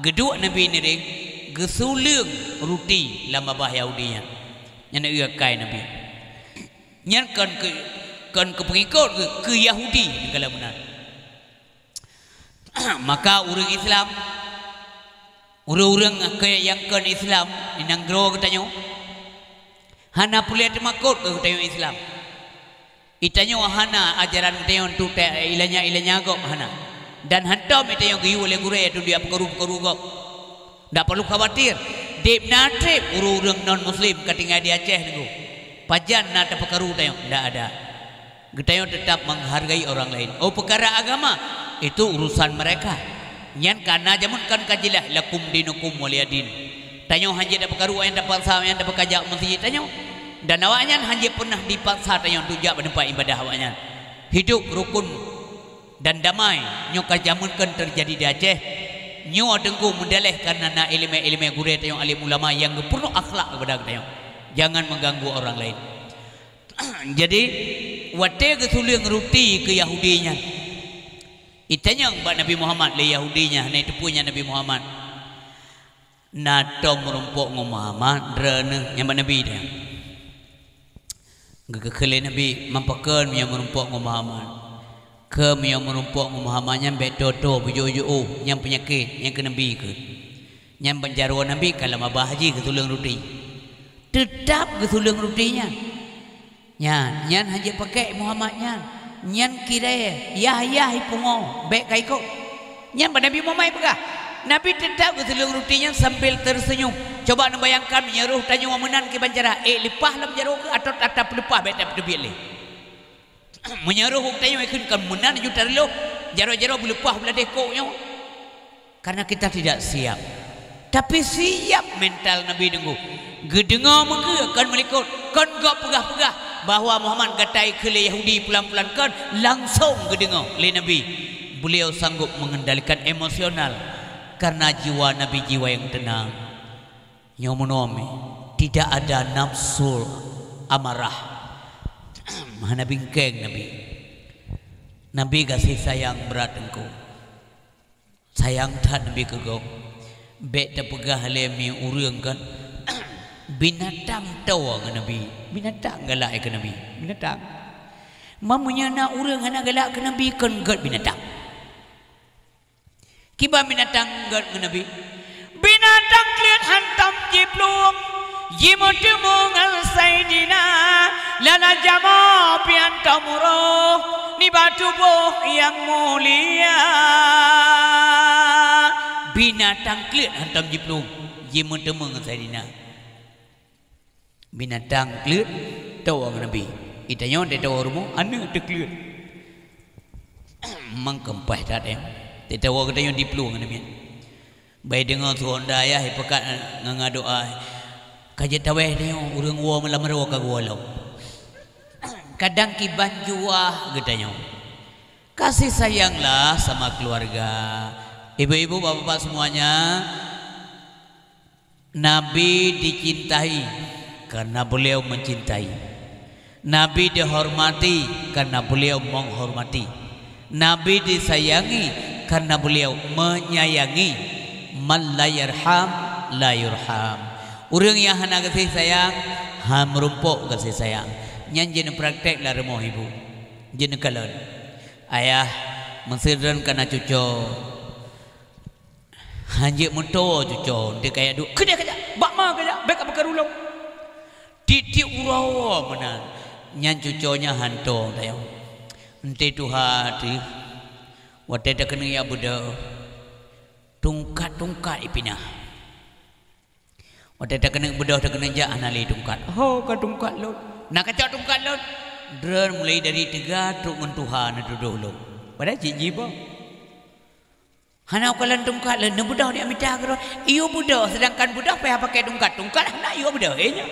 Geuduek Nabi nireng, geusuleueng ruti lam babah Yahudi nyan. Nyan na ié kai Nabi. Nyan kon keu, kon keu peungikot geuh, keu Yahudi, neukalon meunan. Maka ureuëng Islam, ureuëng-ureuëng nyang kon Islam di nanggroe geutanyoe, hana peureulée teumakot keu geutanyoe Islam. Geutanyoe hana ajaran geutanyoe untuk ilanya-ilanya gob, hana. Dan hantom geutanyoe geuyue lé gurée atau dia peukaru-peukaru gob. Ndak perlu khawatir, deb na treb ureuëng-ureuëng non muslim ka tinggai di Aceh nyoe. Pajan na tapeukaru tanyoe? Ndak ada. Geutanyoe tetap menghargai orang lain. Oh, peukara agama, itu urusan mereka. Nyan ka na jameun, kan ka jeulaih, lakum dinukum waliyadin. Tanyoe hana jeuet tapeukaru, nyang tapaksa, nyang tapeukajak meuseujid tanyoe. Dan awaknyan hana jeuet peunah dipaksa tanyoe untuk jak bak teumpat ibadah awaknyan. Hidup rukun dan damai nyoe ka jameun kon teujadi di Aceh. Nyoe Teungku meudaleh kareuna na iéleumé-iéleumé gurée tanyoe, alim ulama nyang geupeurunoe akhlak keupada geutanyoe. Jangan mengganggu orang lain. Jadi, watée geusuleueng ruti keu Yahudi nyan, itanyong bak Nabi Muhammad lé Yahudi nyan, hana jiteupeue nyan Nabi Muhammad. Na tom meurumpok ngon Muhammad, droeneuh nyang bak Nabi teuh. Geukheun lé Nabi, "Man pakon meunyoe meurumpok ngon Muhammad? Keu meunyoe meurumpok ngon Muhammad nyan bék toe-toe, beujiôh-jiôh, nyan peunyakét, nyan keu Nabi kheun. Nyan ban jaroe Nabi ka lam babah jih geusuleueng ruti." Teutab geusuleueng ruti nyan. Nyan, nyan hana jeuet pakai Muhammad nyan. Nyan kirée, yah-yah ipungo, bék ka ikot. Nyan ban Nabi Muhammad peugah. Nabi teutab geusuleueng ruti nyan sambil teuseunyum. Coba neubayangkan, meunyoe roh tanyoe meunan kiban cara, ék leupah lam jaroe keuh atawa tatap leupah bék tapeuteubiet lé. Meunyoe roh tanyoe ikheun kan meunan juta reulôh, jaroe-jaroe beuleupah beuladeh kok nyoe. Karena kita tidak siap. Tapi siap mental Nabi Teungku. Geudeungoe meukeue kon meulikot, kon gob peugah-peugah bahwa Muhammad gata ikheun lé Yahudi pulan-pulan kon, langsong geudeungoe lé Nabi. Beliau sanggup mengendalikan emosional karena jiwa Nabi jiwa yang tenang. Nyoe meunoe, tidak ada nafsu amarah. Hana bingkeng Nabi. Nabi gaséh sayang brat Teungku. Sayang that Nabi keu gob. Bék tapeugah lé mi ureuëng kan, binatang toe ngon Nabi. Binatang galak keu Nabi. Binatang. Meunyoe na ureuëng hana galak keu Nabi, kon gét binatang. Kiban binatang gét ngon Nabi. Binatang kleuet hantom jiplueng, jimeuteumé ngon Saidina, lana jamoe pian tom uroe nibak tuboh nyang mulia. Binatang kleuet hantom jiplueng, jimeuteumé ngon Saidina. Binatang kleuet toe ngon Nabi. Itanyoe teutoe rumoh, aneuëk teukleuet. Mangkeumpai that, eh. Teutoe geutanyoe diplueng ngon Nabi. Bai deungoe su honda yah ipeugah ngon doa. Ka jeuet taweh tanyoe, ureuëng woe meulam roe ka geuwoe lom. Kadang kiban juah geutanyoe. Kasih sayanglah sama keluarga. Ibu-ibu, bapak-bapak semuanya, Nabi dicintai karena beliau mencintai. Nabi dihormati karena beliau menghormati. Nabi disayangi karena beliau menyayangi. Man la yarham, la yurham. Ureuëng nyang hana gaséh sayang, han meurumpok gaséh sayang. Nyan jeuet neupraktek lam rumoh ibu. Jeuet neukalon. Ayah, meusé droen kana cuco. Hanjeuet meutoe cuco, di kaya duek. Keudeh kajak, bak ma kajak, bék ka beukaru lom. Tiep-tiep uroe meunan. Nyan cuco nyan hantom tayong. Enti tuha teuh, watée takeuneuk jak beudôh, tungkat-tungkat ipinah. Watée takeuneuk beudôh, takeuneuk jak, hana lé tungkat. Ho ka tungkat lôn. Na kacok tungkat lôn. Droen mulai dari teuga trok ngon tuha neutudôh lôn. Padahai cit jiboh. Hana ukalon tungkat lé, neubeudôh di mita keudroe. Iyue beudôh, sedangkan beudôh payah pakai tungkat. Tungkat hana iyue beudôh, eh, nyoe.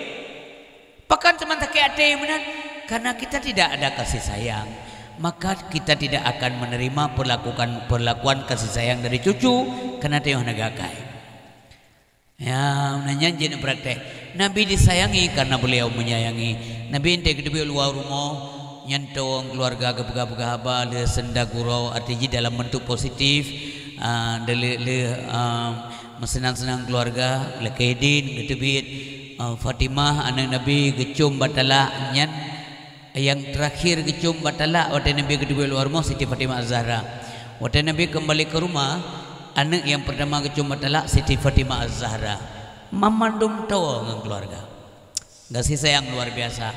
Pakon teuma sakét até meunan? Karena kita tidak ada kasih sayang, maka kita tidak akan menerima perlakukan, perlakuan kasih sayang dari cucu, karena teuh hana gakai. Ya, meunan nyan jeuet neupraktek. Nabi disayangi karena beliau menyayangi. Nabi ente geuteubiet luwa rumoh, nyan tawong keluarga geupeugah-peugah haba lé senda gurau, arti jih dalam bentuk positif, ah, lé, lé, lé, ah, meuseunang-seunang keluarga, lakée dien geuteubiet, ah, Fatimah aneuk Nabi geucom bak talak, nyan Nyang teurakhier geucom bak talak watée Nabi geuteubiet luwa rumoh Siti Fatimah Az-Zahra. Watée Nabi keumbali keu rumoh, aneuk nyang peurtama geucom bak talak Siti Fatimah Az-Zahra. Mamandum toe ngon keuluwarga. Gaséh sayang luar biasa.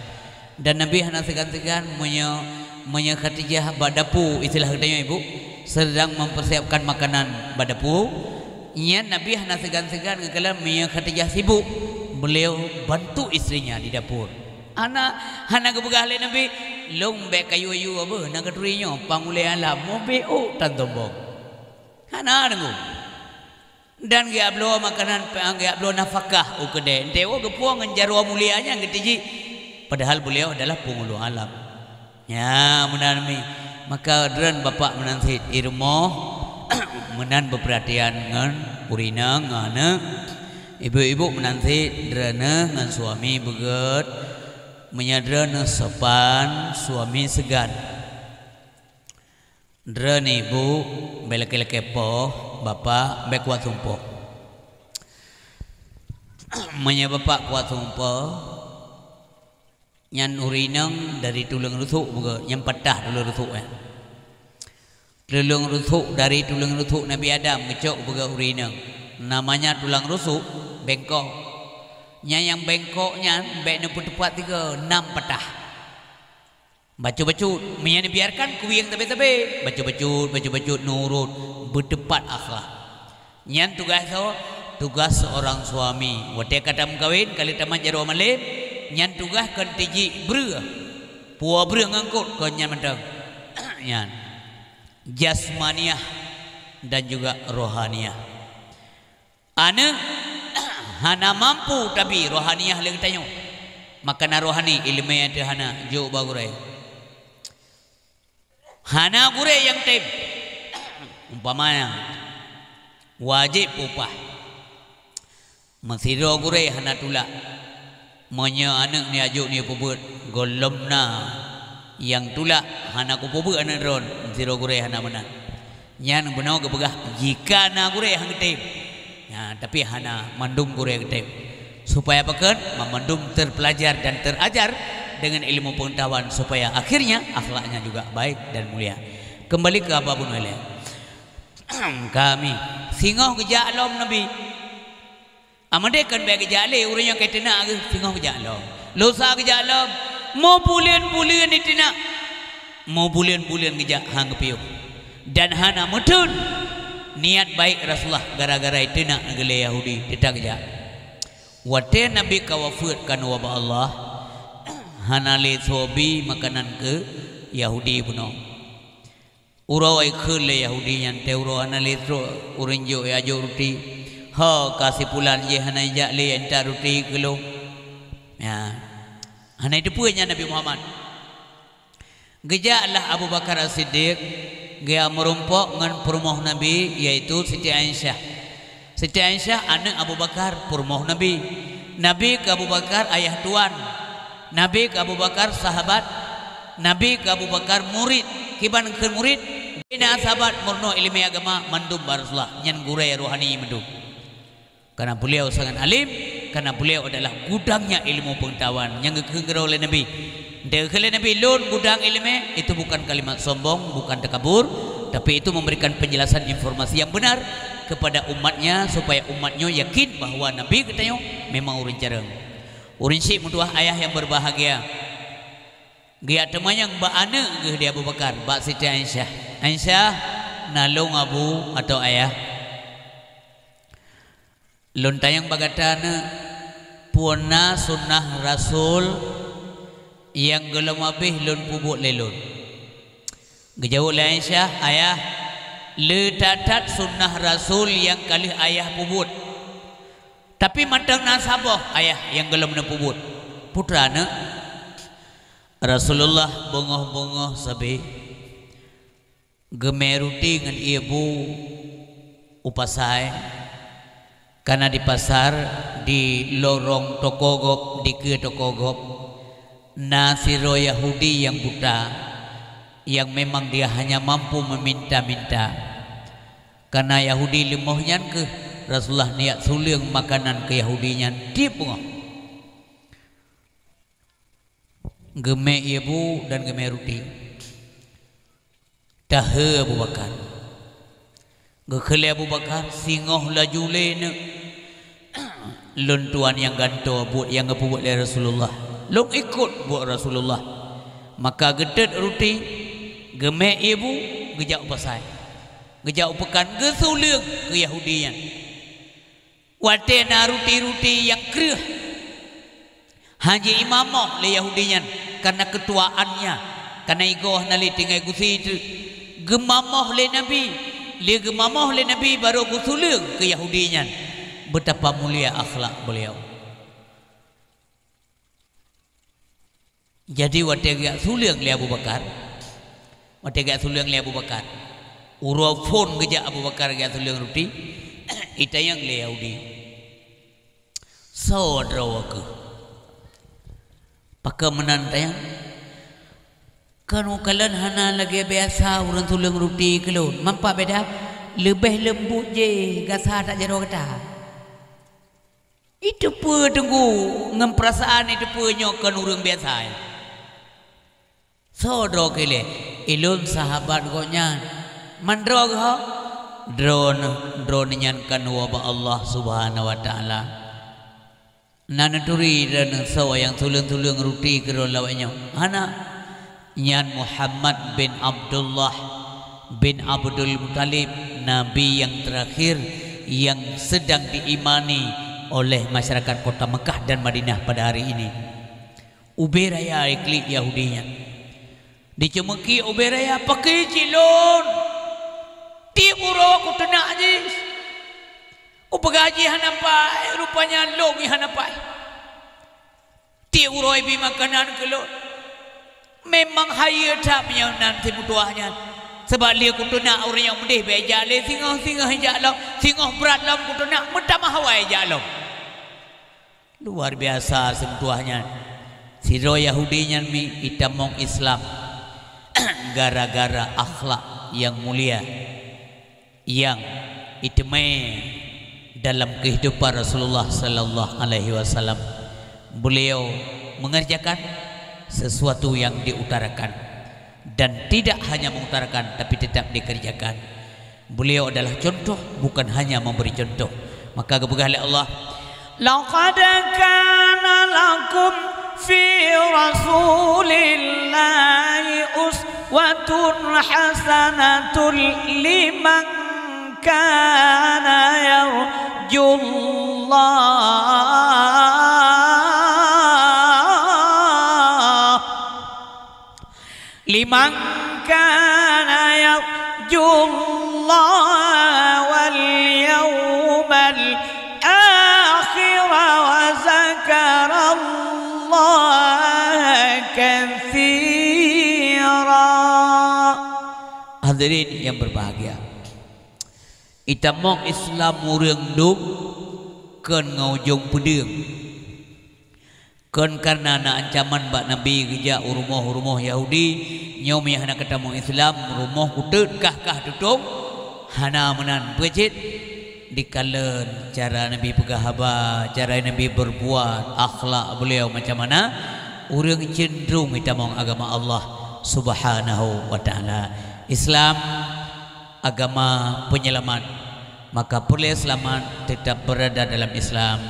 Dan Nabi hana seugan-seugan meunyoe, meunyoe Khadijah bak dapu, istilah geutanyoe ibu, sedang mempersiapkan makanan bak dapu, nyan Nabi hana seugan-seugan geukalon meunyoe Khadijah sibuk, beliau bantu istrinya di dapur. Hana, hana geupeugah lé Nabi, "Lôn bék kayue-yue beuh, na geuturi nyoe pang ulée alam, mubeuôk tan sombong." Hana deungoe. Dan geujak bloe makanan, geujak bloe nafakah u keudée. Enteuk woe geupuwoe ngon jaroe mulia nyan geutijik, padahal beliau adalah penghulu alam. Nyan meunan mi. Maka droeneuh bapak meunan cit, i rumoh meunan beupeuratian ngon ureueng inong, ngon aneuk. Ibu-ibu meunan cit, droeneuh ngon suami beugét. Meunyoe droeneuh sopan, suami seugan. Droeneuh ibu, bék lakée-lakée poh, bapak bék kuat sumpok. Meunyoe bapak kuat sumpok, nyan ureueng inong dari tuleueng rusuk beugét, nyan patah tuleueng rusuk nyan. Tuleueng rusuk dari tuleueng rusuk Nabi Adam geucok beugét ureueng inong. Namanya tulang rusuk, bengkok. Nyan nyang bengkok nyan bék neupeuteupat tiga, nam patah. Bacut-bacut, meunyoe neubiarkan kuwieng sabe-sabe. Bacut-bacut, bacut-bacut, nurot, beuteupat akhlak. Nyan tugaih soe? Tugaih seorang suami. Watée ka tameukawen, ka lheueh tamat jaroe malem, nyan tugaih kon tijik breueh. Puwoe breueh ngon kot kon nyan mantong. Nyan. Jasmaniah dan juga rohaniah. Aneuk hana mampu tabi rohaniah lé geutanyoe. Makanan rohani, ileumé teuh hana, jok bak gurée. Hana gurée nyang tem. Umpamanya, wajéb peupah. Meusidroe gurée hana tulak. Meunyoe aneuk ni ajok ni peubeuet, gohlom na nyang tulak hana kupeubeuet aneuk droen, meusidroe gurée hana meunan. Nyan bunoe geupeugah jika na gurée han geutem. Nah, tapi hana mandum gurée geutem. Supaya pakon? Mamandum terpelajar dan terajar dengan ilmu pengetahuan supaya akhirnya akhlaknya juga baik dan mulia. Kembali ke apa bunoe lé. Kami singoh geujak lom Nabi. Amadé kon bék geujak lé ureueng nyang ka teunak geuh singoh geujak lom. Lusa geujak lom, meubuleuen-buleuen iteunak. Meubuleuen-buleuen geujak han geupiôh. Dan hana meuteun niat baik Rasulullah gara-gara iteunak geulée Yahudi teutap geujak. Watée Nabi ka wafeuet kan ubak Allah, hana lé soe bi makanan keu Yahudi bunoe. Uroe ikheun lé Yahudi nyan, teuh uroe hana lé trok ureueng jok, ya jok ruti. Ho ka si pulan jih hana jak lé intat ruti keu lôn. Ya. Hana iteupeue nyan Nabi Muhammad. Geujaklah Abu Bakar As-Siddiq, geujak meurumpok ngon peurumoh Nabi, yaitu Siti Aisyah. Siti Aisyah aneuk Abu Bakar, peurumoh Nabi. Nabi keu Abu Bakar ayah tuan. Nabi keu Abu Bakar sahabat. Nabi keu Abu Bakar murid. Kiban kheun murid, bina sahabat meurunoe ileumèe agama mandum bak Rasulullah, nyan gurèe rohani mandum. Karena beliau sangat alim, karena beliau adalah gudangnya ilmu pengetahuan nyang geukheun keudroe lé Nabi. Geukheun lé Nabi, "Lôn gudang ileumèe," itu bukan kalimat sombong, bukan takabur, tapi itu memberikan penjelasan informasi yang benar kepada umatnya, supaya umat nyoe yakin bahwa Nabi geutanyoe memang ureueng carông. Ureueng syik meutuah ayah yang berbahagia. Geujak teumanyong bak aneuk geuh di Abu Bakar, bak Siti Aisyah. "Aisyah, na lôn abu atau ayah?" "Lôn tanyong bak gata, neuk, peue na sunnah Rasul nyang gohlom abéh lôn peubuet lé lôn?" Geujaweueb lé Aisyah, "Ayah, le that-that sunnah Rasul nyang ka lheueh ayah peubuet. Tapi mantong na saboh ayah nyang gohlom neupeubuet." "Peue teuma, neuk?" "Rasulullah beungoh-beungoh sabe geumè ruti ngon ié bu u pasai, karena di pasar, di lorong toko gob, dikeue toko gob, na sidroe Yahudi nyang buta, nyang memang dia hanya mampu meminta-minta. Karena Yahudi leumoh nyan keuh Rasulullah neujak suleueng makanan keu Yahudi nyan tiep beungoh." Geumè ié bu dan geumè ruti. Tahe Abu Bakar. Geukheun lé Abu Bakar, "Singoh laju lé, neuk. Lôn tuan nyang gantoe buet nyang geupeubuet lé Rasulullah. Lôn ikot buet Rasulullah." Maka geutot ruti, geumè ié bu, geujak u pasai. Geujak u peukan, geusuleueng keu Yahudi nyan. Watèe na ruti-ruti nyang kreueh, han jimamoh lé Yahudi nyan, karena keutuaannya, karena igoe hana lé tinggai gusi teuk. Geumamoh lé Nabi, lé geumamoh lé Nabi barô geusuleueng keu Yahudi nyan. Betapa mulia akhlak beliau. Jadi, watèe geujak suleueng lé Abu Bakar, watèe geujak suleueng lé Abu Bakar, uroe phôn geujak Abu Bakar geujak suleueng ruti, itanyong lé Yahudi, "Soe droe keuh? Pakon meunan tanyong? Kan u kalon hana lagèe biasa ureueng suleueng ruti keu lôn. Mangat beda, leubeh leumbut jih gasa that jaroe gata." Iteupeue teungku ngon peurasaan, iteupeue nyoe kon ureueng biasa. "Soe droe keuh lé?" "Ulôn sahabat gobnyan." "Man droe geuh?" "Droeneuh, droeneuh nyan kan woe bak Allah Subhanahu wa Taala." "Na neuturi droeneuh soe nyang suleueng-suleueng ruti keu droeneuh lawét nyoe?" "Hana." "Nyan Muhammad bin Abdullah bin Abdul Muthalib, Nabi yang terakhir yang sedang diimani oleh masyarakat kota Mekah dan Madinah pada hari ini." Ubé raya iklik Yahudi nyan. Diceumeuki ubé raya, "Pakri cit lôn? Tiep uroe kuteunak jih. Kupeugah jih hana paih, rupanya lôn nyang hana paih. Tiep uroe ibi makanan keu lôn. Memang hayeue that meunyoe nan si meutuah nyan. Sabab lé kuteunak ureueng nyang meudeh bèk jak lé singoh, singoh jak lom, singoh brat lom kuteunak, meutamah awai jak lom." Luar biasa si meutuah nyan. Sidroe Yahudi nyan mi itamong Islam gara-gara akhlak nyang mulia nyang iteumé dalam kehidupan Rasulullah sallallahu alaihi wasallam. Beliau mengerjakan sesuatu yang diutarakan, dan tidak hanya mengutarakan, tapi tetap dikerjakan. Beliau adalah contoh, bukan hanya memberi contoh. Maka geupeugah lé Allah, "Laqad kana lakum fi Rasulillahi uswatun hasanatun liman kana yarjullah." Liman kana yarjullaha wal yawmal akhir wa dzakarallaha katsira. Hadirin yang berbahagia, Itamong Islam ureuëng dum kon ngon ujong peudeueng. Kon kareuna na ancaman bak Nabi geujak u rumoh-rumoh Yahudi, nyoe meuiah na katamong Islam, rumoh kuteut kah-kah tutong, hana meunan. Peue cit? Dikalon cara Nabi peugah haba, cara Nabi berbuat, akhlak beliau macam mana, ureuëng cenderung itamong agama Allah Subhanahu wa Taala. Islam agama penyelamat, maka peureulée seulamat, tetap berada dalam Islam,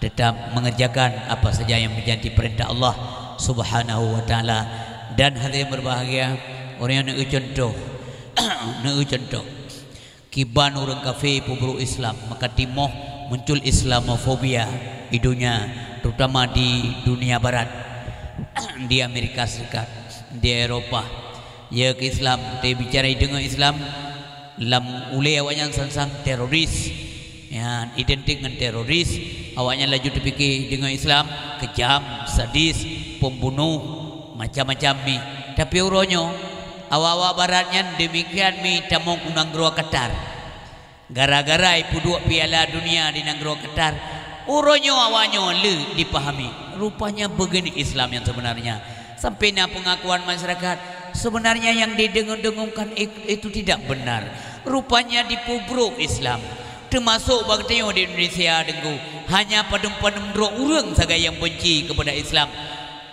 tetap mengerjakan apa saja yang menjadi perintah Allah Subhanahu wa Taala. Dan hadirin berbahagia, ureuëng nyang neueu contoh, neueu contoh, kiban ureuëng kafé peubruek Islam, maka timoh muncul Islamofobia di dunia, terutama di dunia barat, di Amerika Serikat, di Eropa. Ya, keu Islam, teubicara deungon Islam, lam ulée awaknyan sang-sang teroris. Ya, identik ngon teroris, awaknyan laju teupike deungon Islam, kejam, sadis, pembunuh, macam-macam mi. Tapi uroe nyoe, awak-awak barat nyan demikian mi tamong u nanggroe Qatar. Gara-gara ipeuduek piala dunia di nanggroe Qatar, uroe nyoe awaknyoe le dipahami. Rupanya begini Islam yang sebenarnya. Sampai na pengakuan masyarakat, sebenarnya yang didengung-dengungkan i-, itu tidak benar. Rupanya dipeubrok Islam. Termasuk bak geutanyoe di Indonesia, Teungku. Hanya padum-padum droe ureuëng sagai yang benci kepada Islam.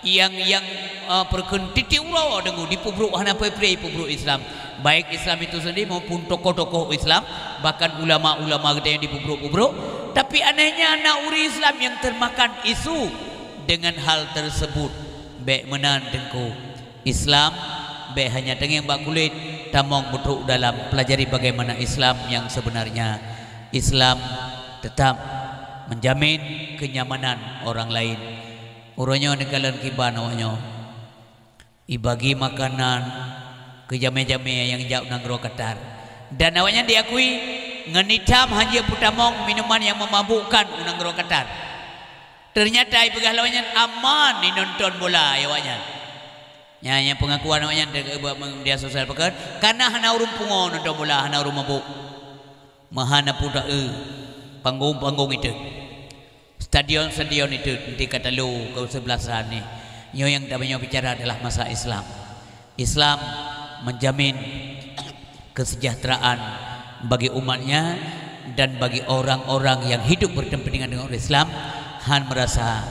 Yang, yang, eh, peureukeun titik uroe, Teungku, dipeubrok hana peue-peue dipeubrok Islam. Baik Islam itu sendiri maupun tokoh-tokoh Islam, bahkan ulama-ulama geutanyoe dipeubrok-peubrok. Tapi anehnya na ureuëng Islam yang termakan isu dengan hal tersebut. Bék meunan, Teungku. Islam bék hanya teungieng bak kulét, tamong beutrok dalam, pelajari bagaimana Islam yang sebenarnya. Islam tetap menjamin kenyamanan orang lain. Uroe nyoe neukalon kiban awaknyoe. Ibagi makanan keu jamé-jamé nyang jak u nanggroe Qatar. Dan awaknyan diakui ngon itam hana peutamong minuman nyang meumabukkan u nanggroe Qatar. Ternyata ipeugah lé awaknyan aman inonton bola awaknyan. Nyan, nyan pengakuan awaknyan di, di media sosial pakon, kareuna hana ureuëng pungo nonton bola, hana ureuëng mabuk. Meuhana puta e, panggong-panggong itu. Stadion-stadion itu di Katalo ke sebelah sana. Nyoe nyang tabanyoe bicara adalah masa Islam. Islam menjamin kesejahteraan bagi umatnya dan bagi orang-orang yang hidup berdampingan dengan orang Islam, han merasa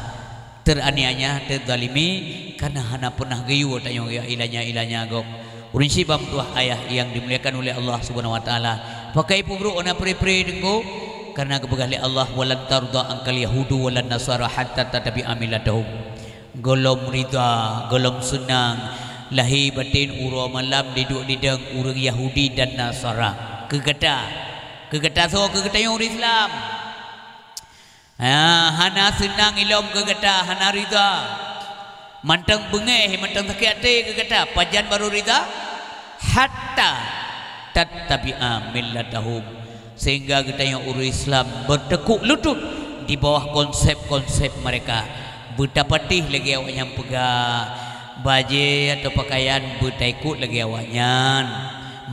teraniaya, terzalimi, karena hana pernah geuyue tanyoe ilanya-ilanya gob. Ureuëng syiek ban meutuah ayah yang dimuliakan oleh Allah Subhanahu wa Taala. Pakai peubrok na pri-pri Teungku, karena geupeugah lé Allah, "Walan tarda angkal yahudu walan nasara hatta tattabi'a millatahum." Gohlom rida, gohlom seunang, lahé batén uroe malam diduek didong ureuëng Yahudi dan Nasara. Keu gata, keu gata soe, keu geutanyoe ureuëng Islam. Ha, hana seunang ilom keu gata, hana rida. Mantong beungéh, mantong sakét até keu gata, pajan barô rida? Hatta tattabi'a millatahum. Sehingga geutanyoe ureuëng Islam beuteukuk lutut di bawah konsep-konsep mereka. Beutapatéh lagée awaknyan peugah, bajée atau pakaian beutaikot lagée awaknyan.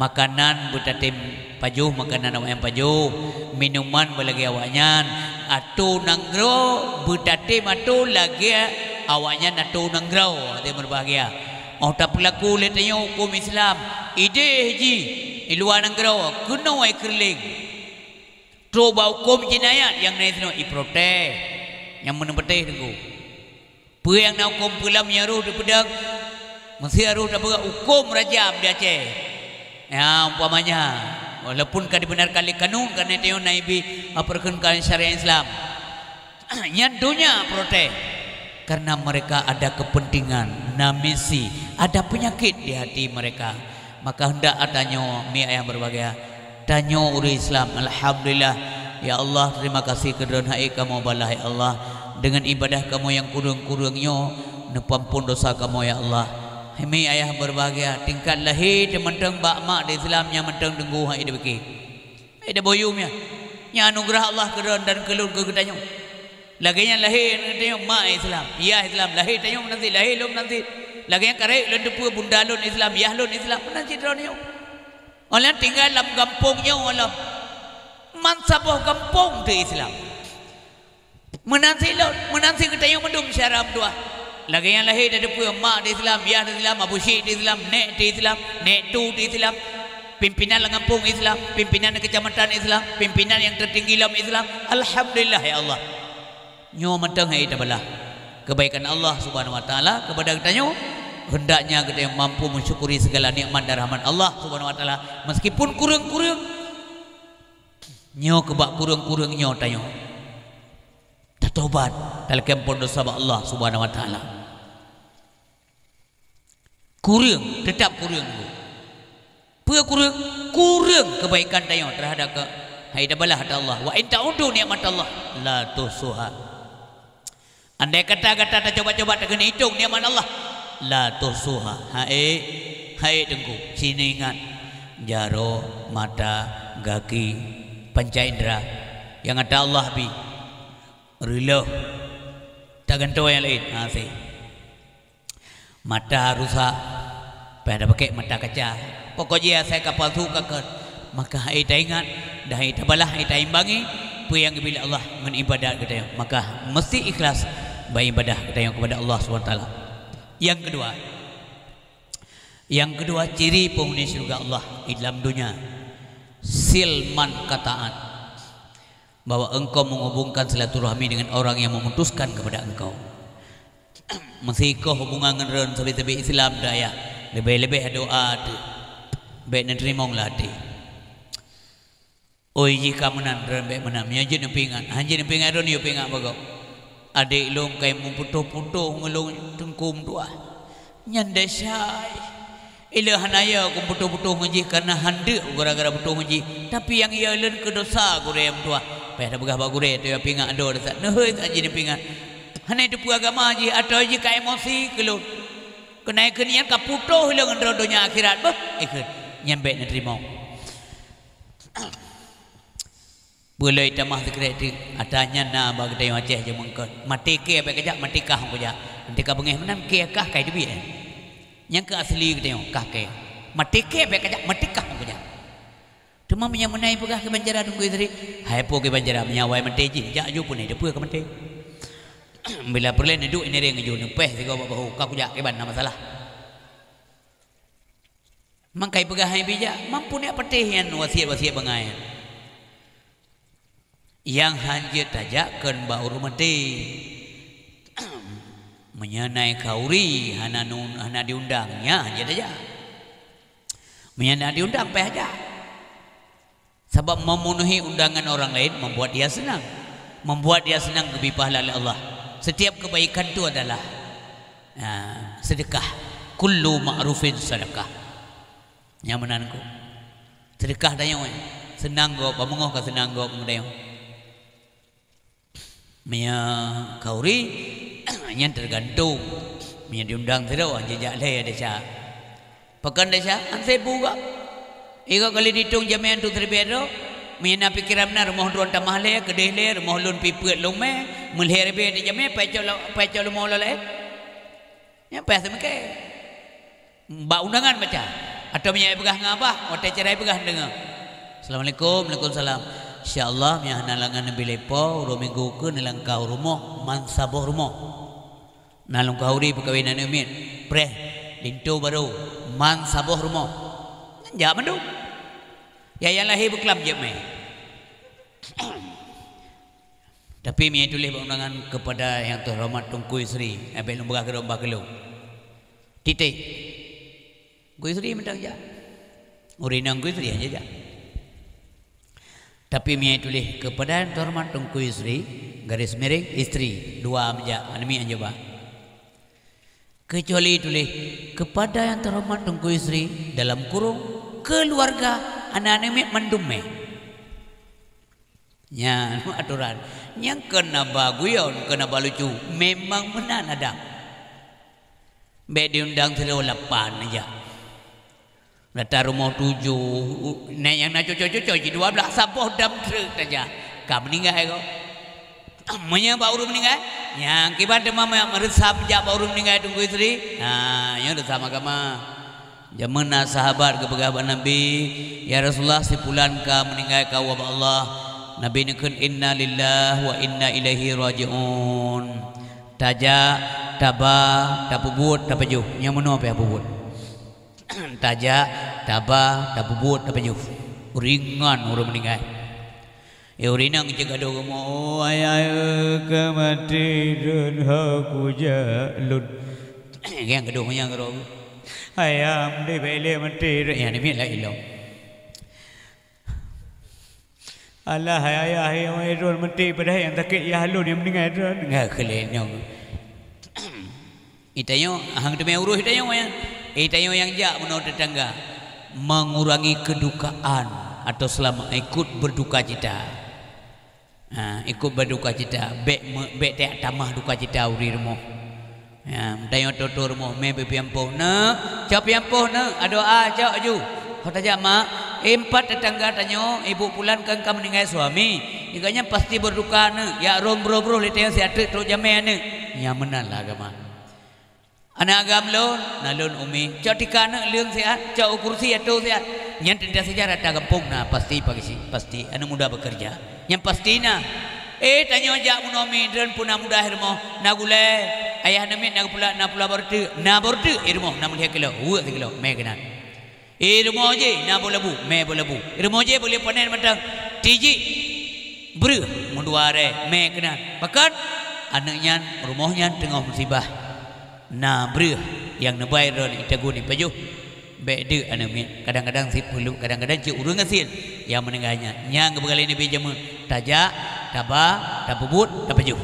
Makanan beutatem pajoh makanan awaknyan pajoh, minuman beulagée awaknyan, atô nanggroe beutatem atô lagée awaknyan atô nanggroe, hadirin berbahagia. Óh tapeulaku lé tanyoe huköm Islam, idéh jih di luwa nanggroe keunoe keureuléng. Trok bak huköm jinayat nyang na sinoe iprotes, nyang meuneupeutéh Teungku. Peue nyang na huköm peulam nyang roh dipeudong, meusé roh tapeugah huköm rajam di Aceh. Ya, umpamanya, walaupun ka dibenarkan lé kanun, karena tanyoe na ibi, ah, perkenkan syariat Islam. Nyan donya protes. Karena mereka ada kepentingan, na misi, ada penyakit di hati mereka. Maka hendak tanyoe, mi ayah berbahagia, tanyoe ureuëng Islam, alhamdulillah. Ya Allah, terima kasih keu droen hai kamoe balah, ya Allah. Dengan ibadah kamoe nyang kureueng-kureueng nyoe, neupeuampon dosa kamoe, ya Allah. Mi ayah berbahagia, tingkat lahé teumantong bak mak di Islam nyang mantong deunggu hai dibiki. Hai dibuyum ya. Nyan anugerah Allah keu droen dan keu lôn keu geutanyoe. Lagée nyan lahé tanyoe mak Islam, yah Islam, lahé tanyoe meunan cit, lahé lôn meunan cit. Lagée nyan karek lôn teupeue bunda lôn Islam, yah lôn Islam, meunan cit droeneueh. Óh lheueh tinggai lam gampông nyoe lom. Man saboh gampông teu Islam. Meunan silot, meunan si geutanyoe mandum syedara meutuah. Lagée nyang lahé tateupeue, mak teu Islam, yah teu Islam, abu syik teu Islam, nek teu Islam, nek tu teu Islam, pimpinan lam gampông Islam, pimpinan keucamatan Islam, pimpinan nyang teutinggi lom Islam. Alhamdulillah, ya Allah. Nyoe mantong hai tabalah keubaikan Allah Subhanahu wa Taala keupada geutanyoe, heundaknya geutanyoe mampu meusyukuri sigala nikmat dan rahmat Allah Subhanahu wa Taala, meuskipun kureueng-kureueng. Nyoe keubah kureueng-kureueng nyoe tanyoe tatobat, talakée ampôn desya bak Allah Subhanahu wa Taala. Kureueng, teutap kureueng. Peue kureueng? Kureueng keubaikan tanyoe teuhadap keu, hai tabalah ata Allah. "Wa in ta'uddu nikmatallah la tuhsuha." Andai kata gata tacoba-coba takeuneuk itong nikmat Allah, la tuhsuha. Hai, hai Teungku, ci neuingat. Jaroe, mata, gaki, panca indra nyang ata Allah bi. Reuloh, tagantoe nyang laén. Ha, si. Mata rusak, payah tapakée mata kaca. Pokok jih asai ka palsu ka keu. Maka hai taingat, dan hai tabalah, hai taimbangi peue nyang geubri lé Allah ngon ibadat geutanyoe. Maka meusti ikhlas bak ibadah geutanyoe keupada Allah Subhanahu wa Taala. Nyang keudua, nyang keudua, ciri peunghuni syeuruga Allah di lam donya, sil man qata'at. Bahwa engkau menghubungkan silaturahmi dengan orang yang memutuskan kepada engkau. Meusikoh hubungan ngon droe sabe-sabe Islam, dak yah, leubeh-leubeh doa teuh. Bék neuteurimong lam até. Oi, jih ka meunan, droe bék meunan. Meunyoe jeuet neupeuingat, han jeuet neupeuingat droe, neuyue peuingat bagoe. Adék lôn kai meuputôh-putôh ngon lôn Teungku meutuah. Nyan desya. Ilôn hana yo kuputôh-putôh ngon jih kareuna han deuk, gara-gara putôh ngon jih. Tapi nyang yo lôn keu dosa gurée meutuah. Payah tapeugah bak gurée, teuh peuingat adoe desya. Neuhôi that jih neupeuingat. Hana teupeue agama jih, atau jih ka emosi keu lôn. Keunae keu nyan ka putôh lôn ngon droe donya akhirat. Beuh, ikheun. Nyan bék neuteurimong. Beuloi tamah sikrék teuk, ata nyan na bak geutanyoe Aceh jameun kon. Maté kée bék kajak, maté kah kujak. Maté ka beungéh meunan kée kah kai teubiet. Nyang keu asli geutanyoe kah kée. Maté kée bék kajak, maté kah kujak. Teuma meunyoe meunan peugah keu banjara Teungku Yusri, hai po keu banjara meunyoe awai maté jih, jak ju peuneuk teupeue ka maté. Bila peureulée neuduek inéréng ju neupéh sigoe bak bahu, ka kujak kiban na masalah. Mangkai peugah hai bijak, mampu neuk patéh nyan wasiet-wasiet bangai nyan. Nyang han jeuet tajak kon bak ureuëng maté. Meunyoe na khauri hana nu-, hana diundang, nyan han jeuet tajak. Meunyoe na diundang, payah jak. Sabab memenuhi undangan orang lain membuat dia senang. Membuat dia senang geubri pahala lé Allah. Setiap kebaikan tu adalah, ah, sedekah. Kullu ma'rufin sadaqah. Nyang meunan ku. Sedekah tanyoe, eh. Senang gob, beungoh ka senang gob ngon tanyoe. Meunyoe khauri, nyan teugantung. Meunyoe diundang sidroe, jijak lhée desya. Pakon desya, han seubu gob. Igoe kali ditong jamé tu teubiet droe. Meunyoe na pikeran meunan, rumoh droe tamah lhée, keudeh lhée, rumoh lôn pih peuet lôn mé, meulhée ribée di jamé, pacok lo-, pacok lumoh lom laén. Nyan payah seumiké. Bak undangan baca. Atau meunyoe peugah ngon abah, watée cerai peugah deungoe. Assalamualaikum, waalaikumsalam. Insya Allah, meunyoe hana langan neubi lé po, uroe minggu keuh neulangkah u rumoh, man saboh rumoh. Na lôn khauri peukawen aneuk miet, preh, linto barô, man saboh rumoh. Nyan jak mandum. Ya, nyang lahé beuklam jeuet mé. Tapi meunyoe tuléh bak undangan kepada yang terhormat Teungku Yusri, eh, bék lôn peugah keudroe bah keulôn. Titik. Teungku Yusri mantong jak. Ureuëng inong Teungku Yusri hana jak. Tapi meunyoe tuléh kepada yang terhormat Teungku Yusri, garis miring, istri, dua meujak, aneuk miet han jeuet ba. Kecuali tuléh kepada yang terhormat Teungku Yusri, dalam kurung, keluarga, aneuk-aneuk miet mandum mé. Nyan atoran. Nyang keuneuk ba guyon, keuneuk ba lucu. Memang meunan adab. Bék diundang sidroe lapan aja. Datang rumoh tujoh, u-, nyan nyang na cucoe-cucoe jih dua blaih, saboh dam treuk saja. Ka meuninggai kok. Meunyoe bak ureuëng meuninggai, nyang kiban teuma meureusa jak bak ureuëng meuninggai Teungku Yusri. Ha, nyoe reusam agama. Jameun na sahabat geupeugah bak Nabi, "Ya Rasulullah, si pulan ka meuninggai ka woe bak Allah." Nabi neukheun, "Inna lillahi wa inna ilaihi raji'un." Tajak, taba, tapeubuet, tapajoh. Nyang meunoe pih peubuet. Tajak, taba, tapeubuet, tapajoh. Ringan ureuëng meuninggai. Eh, ureuëng inong cit gadôh rumoh, "Oh, ayah, eh, ka maté lôn, ho kujak lôn." Nyang gadôh nyang keudroe, "Ayah, maté bèk lé maté lôn." Nyang namiet la ilong. "Alah, hai ayah, hai ayah lôn maté, padahai nyang sakét yah lôn nyang meuninggai lôn." Nggak keulen nyong. Itanyoe hang teumé urus itanyoe nyan. Itanyoe nyang jak meunoe teutangga mengurangi kedukaan atau selama ikut berduka cita. Ha, ikut berduka cita, bèk me-, bèk tajak tamah duka cita ureuëng rumoh. Ya, tanyoe tutoe rumoh mé beupiampôh neuk, cok piampôh neuk, adoa cok ju. Ho tajak mak, eh, empat tetangga tanyoe, ibu pulan kan ka meuninggai suami. Iga nyan pasti berduka neuk, jak rhom broh-broh lé tanyoe siat teuk trok jamé aneuk. Nyan meunan lah agama. Aneuk agam lôn, na lôn umi. Cok tika neuk leueng siat, cok u kursi atô siat. Nyan teuntèe saja rata gampông na pasti pagisi, pasti aneuk muda bekerja. Nyan pasti na. Eh, tanyoe jak meunoe mi, droen puna muda i rumoh, na gulèe, ayah namiet na geupula, na pula bareuteuk, na bareuteuk i rumoh, na meulhèe kilo, weuek sikilo, mè keunan. I rumoh jih na boh labu, mè boh labu. I rumoh jih boh lé panen mantong, tijik, breueh, meudua aré, mè keunan. Pakon? Aneuk nyan, rumoh nyan teungoh musibah. Na breueh nyang neubai droen itagun ipajoh. Bèk deuk aneuk miet, kadang-kadang sipeuleuek, kadang-kadang cit ureuëng gasien nyang meuninggai nyan. Nyang geupeugalak Nabi jameun, tajak, taba, tapeubuet, tapajoh.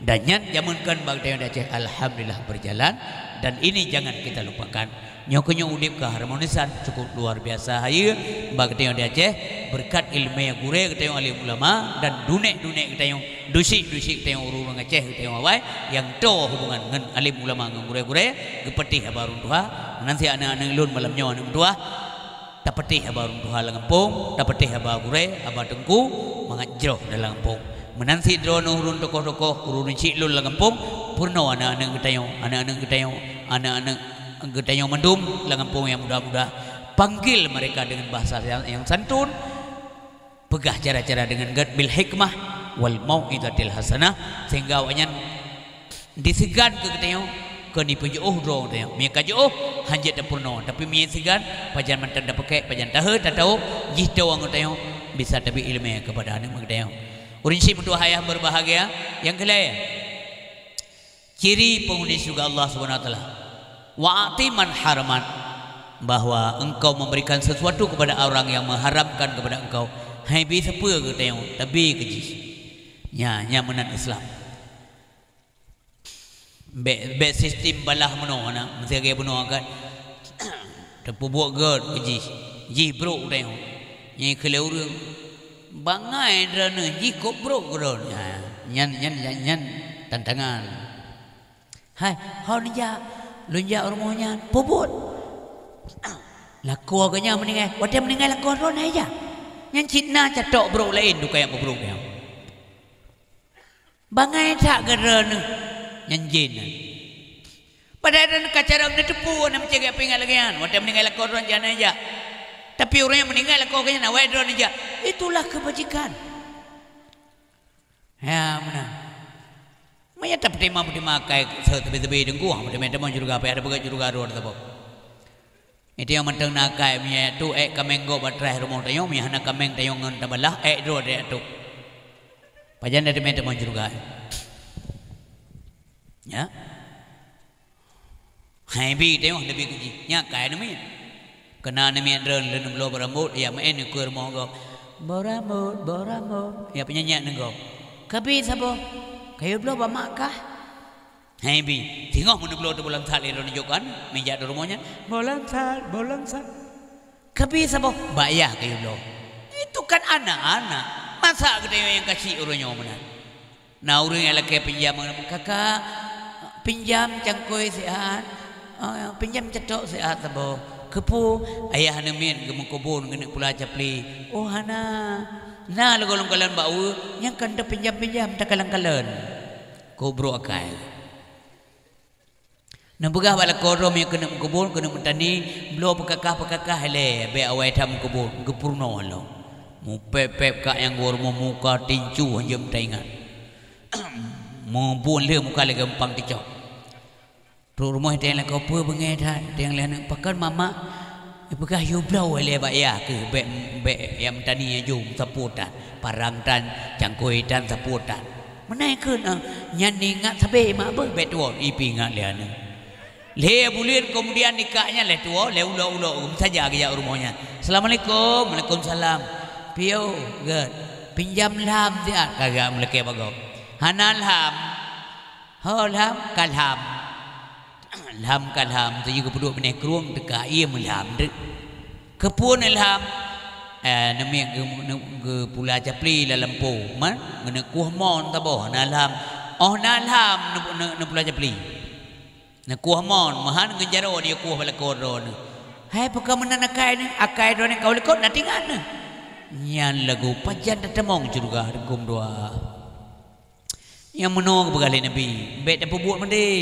Dan nyan jameun kon bak geutanyoe di Aceh, alhamdulillah berjalan, dan ini jangan kita lupakan. Nyoe keuh nyoe udeb keuharmonisan cukup luar biasa hayeue bak geutanyoe di Aceh, beureukat ileumèe gurèe geutanyoe alim ulama dan dunek-dunek geutanyoe, dusyik-dusyik geutanyoe ureuëng Aceh geutanyoe awai nyang toe hubungan ngon alim ulama ngon gurèe-gurèe, geupatéh haba ureuëng tuha. Meunan cit aneuk-aneuk lôn malam nyoe aneuk meutuah, tapatéh haba ureuëng tuha lam gampông, tapatéh haba gurèe, haba teungku, mangat jroh dalam gampông. Meunan cit droeneuh ureuëng tokoh-tokoh, ureuëng chik lôn lam gampông, peurunoe aneuk-aneuk geutanyoe, aneuk-aneuk geutanyoe, aneuk-aneuk geutanyoe mandum lam gampông nyang muda-muda, panggil mereka dengan bahasa yang, yang santun, peugah cara-cara dengan gét bil hikmah wal mau'izatil hasanah, sehingga awaknyan diseugan keu geutanyoe, keu neupeujiôh droe geutanyoe. Meunyo ka jiôh, hanjeuet tapeurunoe, tapi meunyo seugan, pajan mantong tapakék, pajan tahe, tatawök, jih toe geutanyoe, bisa tabri ileumèe keupada aneuk geutanyoe. Ureuëng chik meutuah ayah berbahagia, nyang keulhèe, ciri penghuni syurga Allah Subhanahu wa Taala. Wa a'ti man haraman, bahwa engkau memberikan sesuatu kepada orang yang mengharamkan kepada engkau. Hai bi sapeue geutanyoe, tabi keu jih. Nya, nya meunan Islam. Bèk, bèk sistem balah meunoe na, meusigai bunoe kan. Tapeubuet gét keu jih, jih brok geutanyoe. Nyan keu lé ureuëng, bangai droeneuh jih kok brok geutanyoe. Nyan, nyan, nyan, nyan tantangan. Hai, ho neujak, lôn jak u rumoh nyan, peubuet. Lakoe geuh nyan meuninggai, watèe meuninggai lakoe droeneuh jak. Nyan cit na catok brok laén dukayang peubrok nyan. Bangai that geutanyoe nyan jén nyan. Padahai droeneuh ka carông neuteupeue na meucegah peuingat lagèe nyan. Watèe meuninggai lakoe droeneuh jak na jak. Tapi ureuëng nyang meuninggai lakoe geuh nyan awai droeneuh jak. Itulah kebajikan. Ya, meunan. Meunyo tapeutimang-peutimang akai seuteubé-teubé teungku, ha, meuteumé tamong syeuruga, payah tapeugah syeuruga droe saboh. Itu nyang mantong na akai, meunyo tu ék kaméng gob bak teuraih rumoh tanyoe, meunyo hana kaméng tanyoe ngon tabalah, ék droe tajak tu. Pajan tateumé tamong syeuruga. Ya. Hai bi teuh leubeh keu jih. Nyan kai aneuk miet. Keu na aneuk miet droen lôn bloe beurambot, ya meu'en keu rumoh gob. Beurambot, beurambot. Ya peunyanyi aneuk gob. Ka bi saboh. Kayue bloe bak mak kah? Hai bi. Singoh meuneuh bloe teuh boh langsat lé droen jok kan. Meujak di rumoh nyan. Boh langsat, boh langsat. Ka bi saboh. Bak yah kayue bloe. Itu kan anak-anak. Masa geutanyoe nyang ka chik uroe nyoe meunan. Na ureuëng nyang lakée pinjam, "Kakak, pinjam cangkôi siat, ah, pinjam catok siat saboh." "Keupeue?" "Ayah aneuk miet geumeukeubon, geuneuk pula capli." "Oh, hana." Na lagée lôn kalon bak ueh, nyang ka neupinjam-pinjam takalon-kalon. Keu brok akai. Neupeugah bak lakoe droe meunyo keuneuk meukeubon, keuneuk meutani, bloe peukakah-peukakah ilée, bék awai that meukeubon, geupeurunoe lom. Mupép-pép kak nyang gor meumuka tincu hanjeuet taingat. Mubuet lé muka lé gampang teucok. Trok rumoh teueng lakoe peue beungéh that, teueng lé aneuk pakon mamak. Ipeugah yue bloe lé bak yah keuh, bék, bék nyang meutani jom sapeue tan, parang tan, cangkôi tan, sapeue tan. Meunan keuh na, nyan ingat sabe mak beuh bék tuwoe, ipeuingat lé aneuk. Lhée buleuen keumudian nikah nyan lhée tuwoe, lhée ulok-ulok meusaja geujak u rumoh nyan. "Assalamualaikum." "Waalaikumsalam." "Piôh gét?" "Pinjam lham siat." Ka geujak meulakée bagoe. "Hana lham." "Ho lham?" "Ka lham." Lham ka lham, teujih geupeuduek binéh krueng teuka, ie meulham deuek. "Keupeue neulham?" "Eh, neumiet geu-, geu-, geupula capli lam lampôh, man, geuneuk kueh mon saboh, na lham." "Oh, na lham, neu-, neu-, neupula capli." Neukueh mon, meuhan ngon jaroe dia kueh bak lakoe droeneuh. "Hai, pakon meunan akai neuh? Akai droeneuh ka u likot na tingat neuh." Nyan lagoe pajan tatamong syeuruga dengkom dua. Nyang meunoe geupeugah lé Nabi, bék tapeubuet meudeh.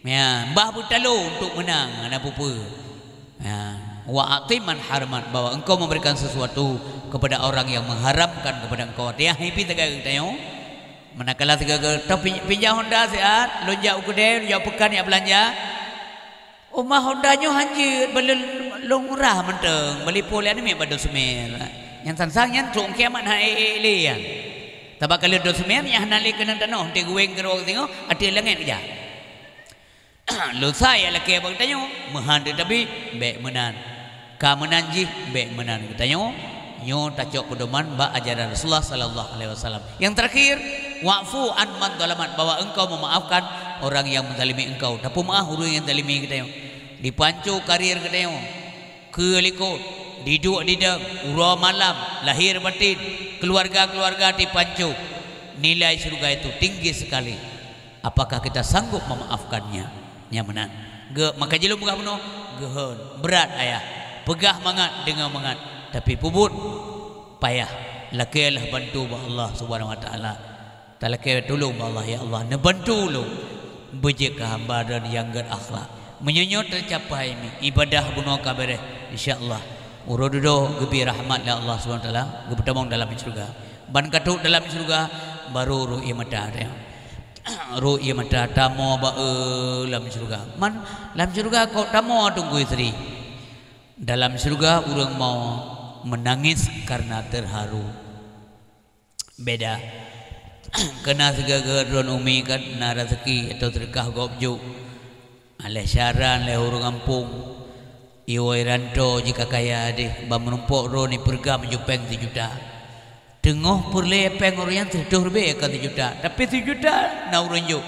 Ya, bah beutalo untuk meunang, hana peue-peue. Ya, wa a'ti man haramat, bahwa engkau memberikan sesuatu kepada orang yang mengharamkan kepada engkau. Tiah hipi tegai geutanyoe. Manakala sigoe-goe, "Toh pin-, pinjam Honda siat, lôn jak u keudè, lôn jak u peukan jak beulanja." "Uma Honda nyoe hanjeuet, bak lôn, lôn murah mantong, bali po lé aneuk miet bak Don Sumer." Nyang sang-sang nyan trok kiamat hana ék-ék lé nyan. Sabab ka lheueh Don Sumer nyan hana lé keunan tanoh, teugueng keudroe singoh, ateueh langét geujak. Lôn sa ya lakée bak geutanyoe, meuhan teutabi, bék meunan. Ka meunan jih, bék meunan geutanyoe. Nyoe tacok peudoman bak ajaran Rasulullah sallallahu alaihi wasallam. Yang terakhir, wa'fu an man zalaman, bahwa engkau memaafkan orang yang menzalimi engkau. Tapeumeu'ah ureuëng nyang zalimi geutanyoe. Dipanco karier geutanyoe. Keu likot, diduek didong, uroe malam, lahir batin, keluarga-keluarga dipanco. Nilai syurga itu tinggi sekali. Apakah kita sanggup memaafkannya? Nyang meunan. Geu-, maka jilom peugah bunoe, geuhon, brat ayah. Peugah mangat, deungoe mangat. Tapi peubuet payah. Lakée lah bantu bak Allah Subhanahu Wa Taala. Talakée tulông bak Allah, "Ya Allah, neubantu ulôn beujeuet keu hamba Droen nyang gét akhlak." Meunyoe nyoe teucapai mi, ibadah bunoe ka béréh, insya Allah, uroe dudoe geubri rahmat lé Allah Subhanahu Wa Taala, geupeutamong dalam syeuruga. Ban ka trok dalam syeuruga, baru rhot ié mata teuh. Rhot ié mata, tamong bak, eh, lam syeuruga. Man, lam syeuruga kok tamong Teungku Istri. Dalam syeuruga ureuëng mau menangis karena terharu. Beda. Keu na sigoe-goe droen umi kan na raseuki atau seudeukah gob jok. Lheueh syaran lé ureuëng gampông. Iwoe ranto jih ka kaya deh, ban meurumpok droen ipeureuga meujupeng sijuta. Teungoh peureulée péng ureuëng nyan sireutôh ribée ka sijuta, tapi sijuta na ureuëng jok.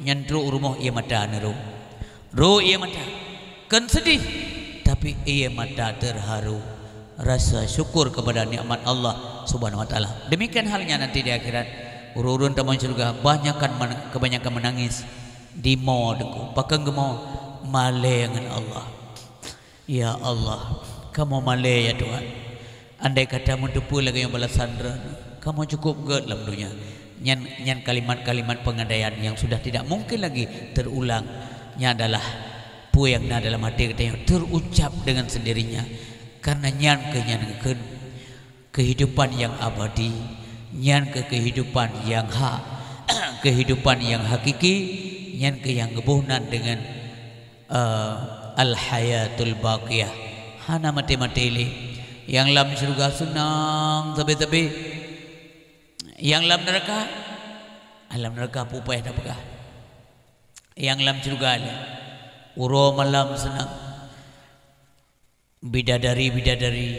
Nyan trok u rumoh ié mata neurhot. Rhot ié mata. Kon seudeh, tapi ié mata terharu. Rasa syukur kepada nikmat Allah Subhanahu Wa Taala. Demikian halnya nanti di akhirat. Ureuëng-ureuëng tamong syeuruga, banyakan men-, kebanyakan menangis. Dimoe deungoe. Pakon geumoe? Malée ngon Allah. Ya Allah, kamoe malée ya Tuhan. Andai kata meuteupeue lagée nyoe balasan Droen, kamoe cukup gét lam donya. Nyan, nyan kalimat-kalimat pengandaian yang sudah tidak mungkin lagi terulang. Nyan adalah peue nyang na dalam até geutanyoe terucap dengan sendirinya. Karena nyan keuh nyang geukheun kehidupan yang abadi, nyan keuh kehidupan yang hak, kehidupan yang hakiki, nyan keuh nyang geuboh nan dengan eh, al-hayatul baqiyah. Hana maté-maté lé. Nyang lam syeuruga seunang sabe-sabe. Nyang lam neuraka, lam neuraka peue payah tapeugah. Nyang lam syeuruga lé. Uroe malam seunang. Bidadari-bidadari,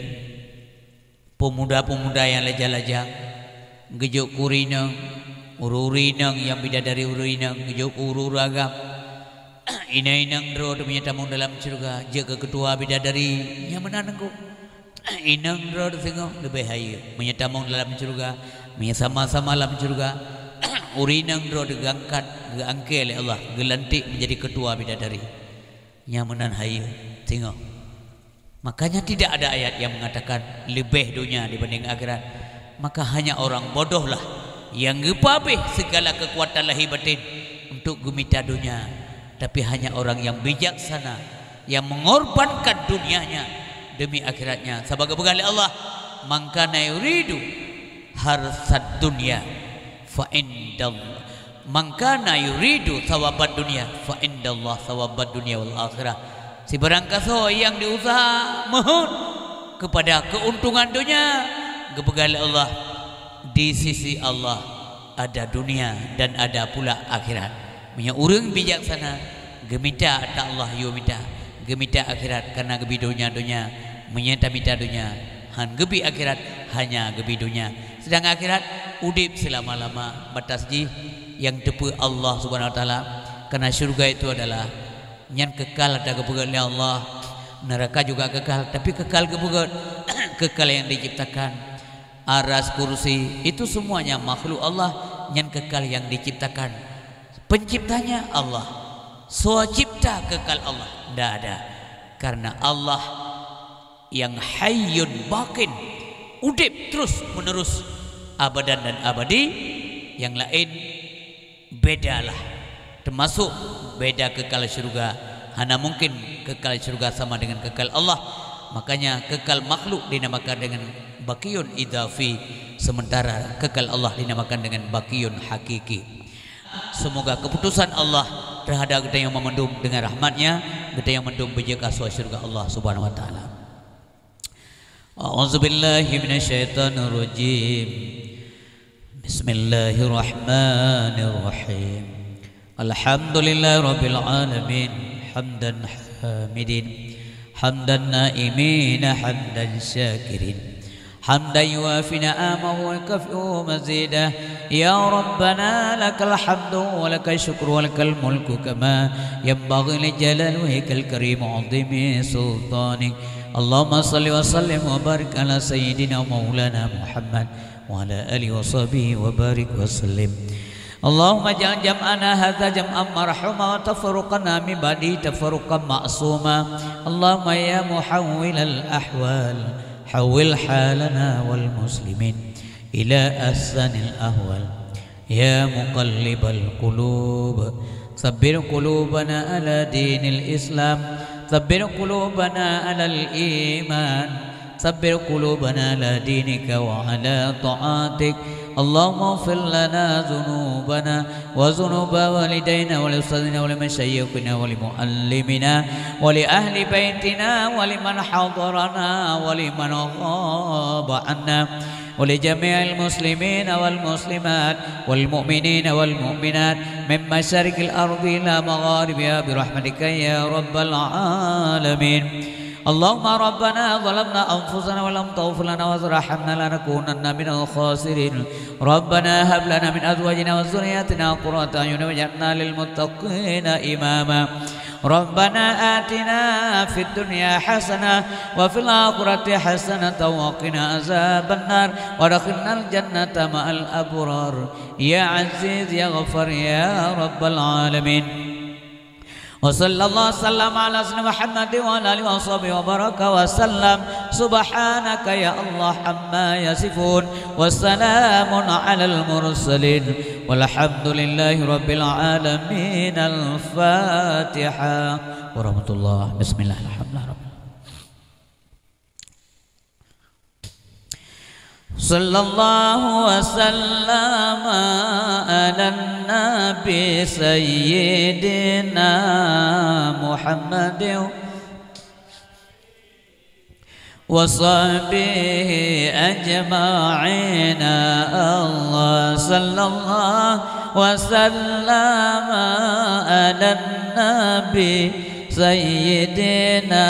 peumuda-peumuda nyang lajang-lajang, geujok keu ureuëng inong, ureuëng inong nyang bidadari ureuëng inong, geujok keu ureuëng agam. Inong-inong droe teuh meunyoe tamong dalam syeuruga, jeuet keu keutua bidadari, nyang meunan Teungku. Inong droe teuh singoh leubeh hayeue, meunyoe tamong dalam syeuruga, meunyoe sama-sama lam syeuruga, ureuëng inong droe teuh geuangkat, geuangkat lé Allah, geulantik menjadi keutua bidadari. Nyang meunan hayeue, singoh. Makanya tidak ada ayat yang mengatakan leubeh donya dibanding akhirat. Maka hanya orang bodohlah yang geupeuhabéh segala kekuatan lahir batin untuk geumita donya. Tapi hanya orang yang bijaksana yang mengorbankan dunianya demi akhiratnya. Sabab geupeugah lé Allah, "Man kana yuridu harsad dunya fa indal-, man kana yuridu thawabad dunya fa indallah thawabad dunya wal akhirah." Sibarang kasoe nyang jiuseuha meuheuet keupada keuntungan donya, geupeugah lé Allah, di sisi Allah ada dunia dan ada pula akhirat. Meunyoe ureuëng bijaksana, geumita ata Allah yue mita, geumita akhirat kana geubi donya-donya. Meunyoe tamita donya, han geubi akhirat, hanya geubi donya. Sedang akhirat, udeb seulama-lama, batas jih nyang teupeu Allah Subhanahu Wa Taala. Karena syurga itu adalah nyan kekal ata geupeugét lé Allah. Neraka juga kekal, tapi kekal geupeugét, kekal yang diciptakan. Aras, kursi, itu semuanya makhluk Allah, nyan kekal yang diciptakan. Penciptanya Allah. Soe cipta kekal Allah? Ndak ada. Karena Allah yang hayyun baqin, udeb terus menerus, abadan dan abadi, yang lain bedalah. Termasuk beda kekal syurga. Hana mungkin kekal syurga sama dengan kekal Allah. Makanya kekal makhluk dinamakan dengan baqiyun idhafi, sementara kekal Allah dinamakan dengan baqiyun hakiki. Semoga keputusan Allah terhadap geutanyoe mandum dengan rahmat-Nya, geutanyoe mandum beujeuet keu syurga Allah Subhanahu Wa Taala. A'udzu billahi minasyaitonir rajim. Bismillahirrahmanirrahim. Alhamdulillahi rabbil alamin. Hamdan hamidin, hamdan naimin, hamdan syakirin. Hamdan yuwafi ni'amahu wa yukafi'u mazidah. Ya Rabbana, lakal hamdu wa lakal syukru wa lakal mulku kama yanbaghi li jalali wajhikal karim wa 'azimi sultanik. Allahumma shalli wa sallim wa barik ala sayyidina wa maulana Muhammad wa ala alihi wa sahbihi wa barik wa sallim. Allahumma ja'al jam'ana hadza jam'an marhuma wa tafarruqana min ba'di tafarruqan ma'suma. Allahumma ya muhawwilal ahwal, hawwil halana wal muslimin ila ahsanil ahwal. Ya muqallibal qulub, tsabbir qulubana ala dinil Islam, tsabbir qulubana alal iman, tsabbir qulubana ala dinika wa ala ta'atik. Allahumma ighfir lana dzunubana wa dzunuba walidaina wa li ustadzina wa li masyaikhina wa li muallimina wa li ahli baitina wa liman hadarana wa liman ghaba anna. ولجميع المسلمين والمسلمات والمؤمنين والمؤمنات من مشارق الأرض إلى مغاربها برحمتك يا رب العالمين. اللهم ربنا ظلمنا أنفسنا ولم تغفر لنا وترحمنا لنكونن من الخاسرين. ربنا هب لنا من أزواجنا وذرياتنا قرة أعين واجعلنا للمتقين إماما. ربنا آتنا في الدنيا حسنة وفي الآخرة حسنة وقنا عذاب النار وأدخلنا الجنة مع الأبرار يا عزيز يا غفار يا رب العالمين. وصلى الله وسلم على سيدنا محمد وعلى آله وصحبه وبارك وسلم. سبحانك يا الله عما يصفون. وسلام على المرسلين. والحمد لله رب العالمين. الفاتحة. ورحمة الله. بسم الله. الحمد لله رب العالمين. صلى الله وسلم على النبي سيدنا محمد وصحبه أجمعين. الله صلى الله وسلم على النبي سيدنا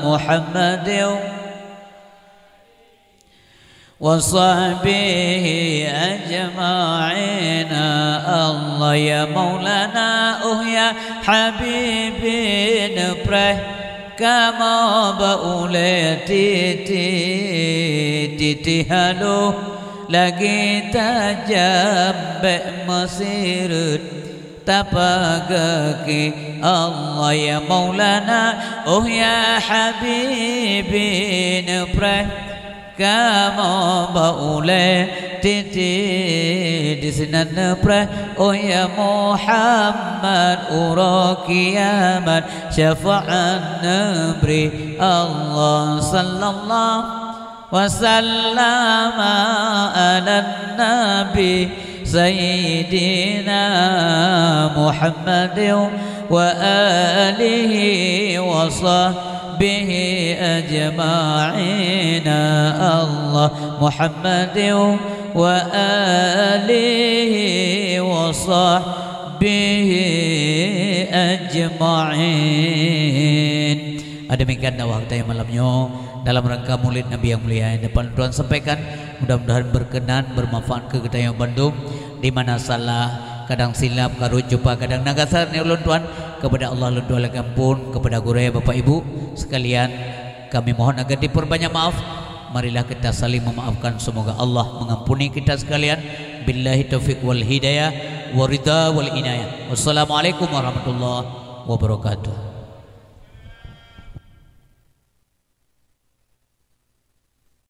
محمد وصحبه أجمعين. الله يا مولانا، oh ya habibi, neupreh kamoe bak ulée titi, titi halôh lagi tajam bék meusireut. Tapageue keu Allah ya Maulana, oh ya Habibi, neupreh kamoe bak ulée titi. Disinan neupreh, oh ya Muhammad, uroe kiamat syafaat neubri Allah sallallahu وسلم على النبي سيدنا محمد وآله وصحبه أجمعين. الله محمد وآله وصحبه أجمعين. Demikian dakwah kita yang malam nyoe dalam rangka Maulid Nabi yang mulia yang dapat Tuhan sampaikan. Mudah-mudahan berkenan, bermanfaat keu geutanyoe bandum. Di mana salah, kadang silap, karot cupa, kadang na gasa nibak ulôn tuan, kepada Allah ulôn tuan lakée ampôn, kepada gurée bapak ibu sekalian, kami mohon agar diperbanyak maaf. Marilah kita saling memaafkan, semoga Allah mengampuni kita sekalian. Billahi taufiq wal hidayah, wa ridha wal inayah. Wassalamualaikum warahmatullahi wabarakatuh.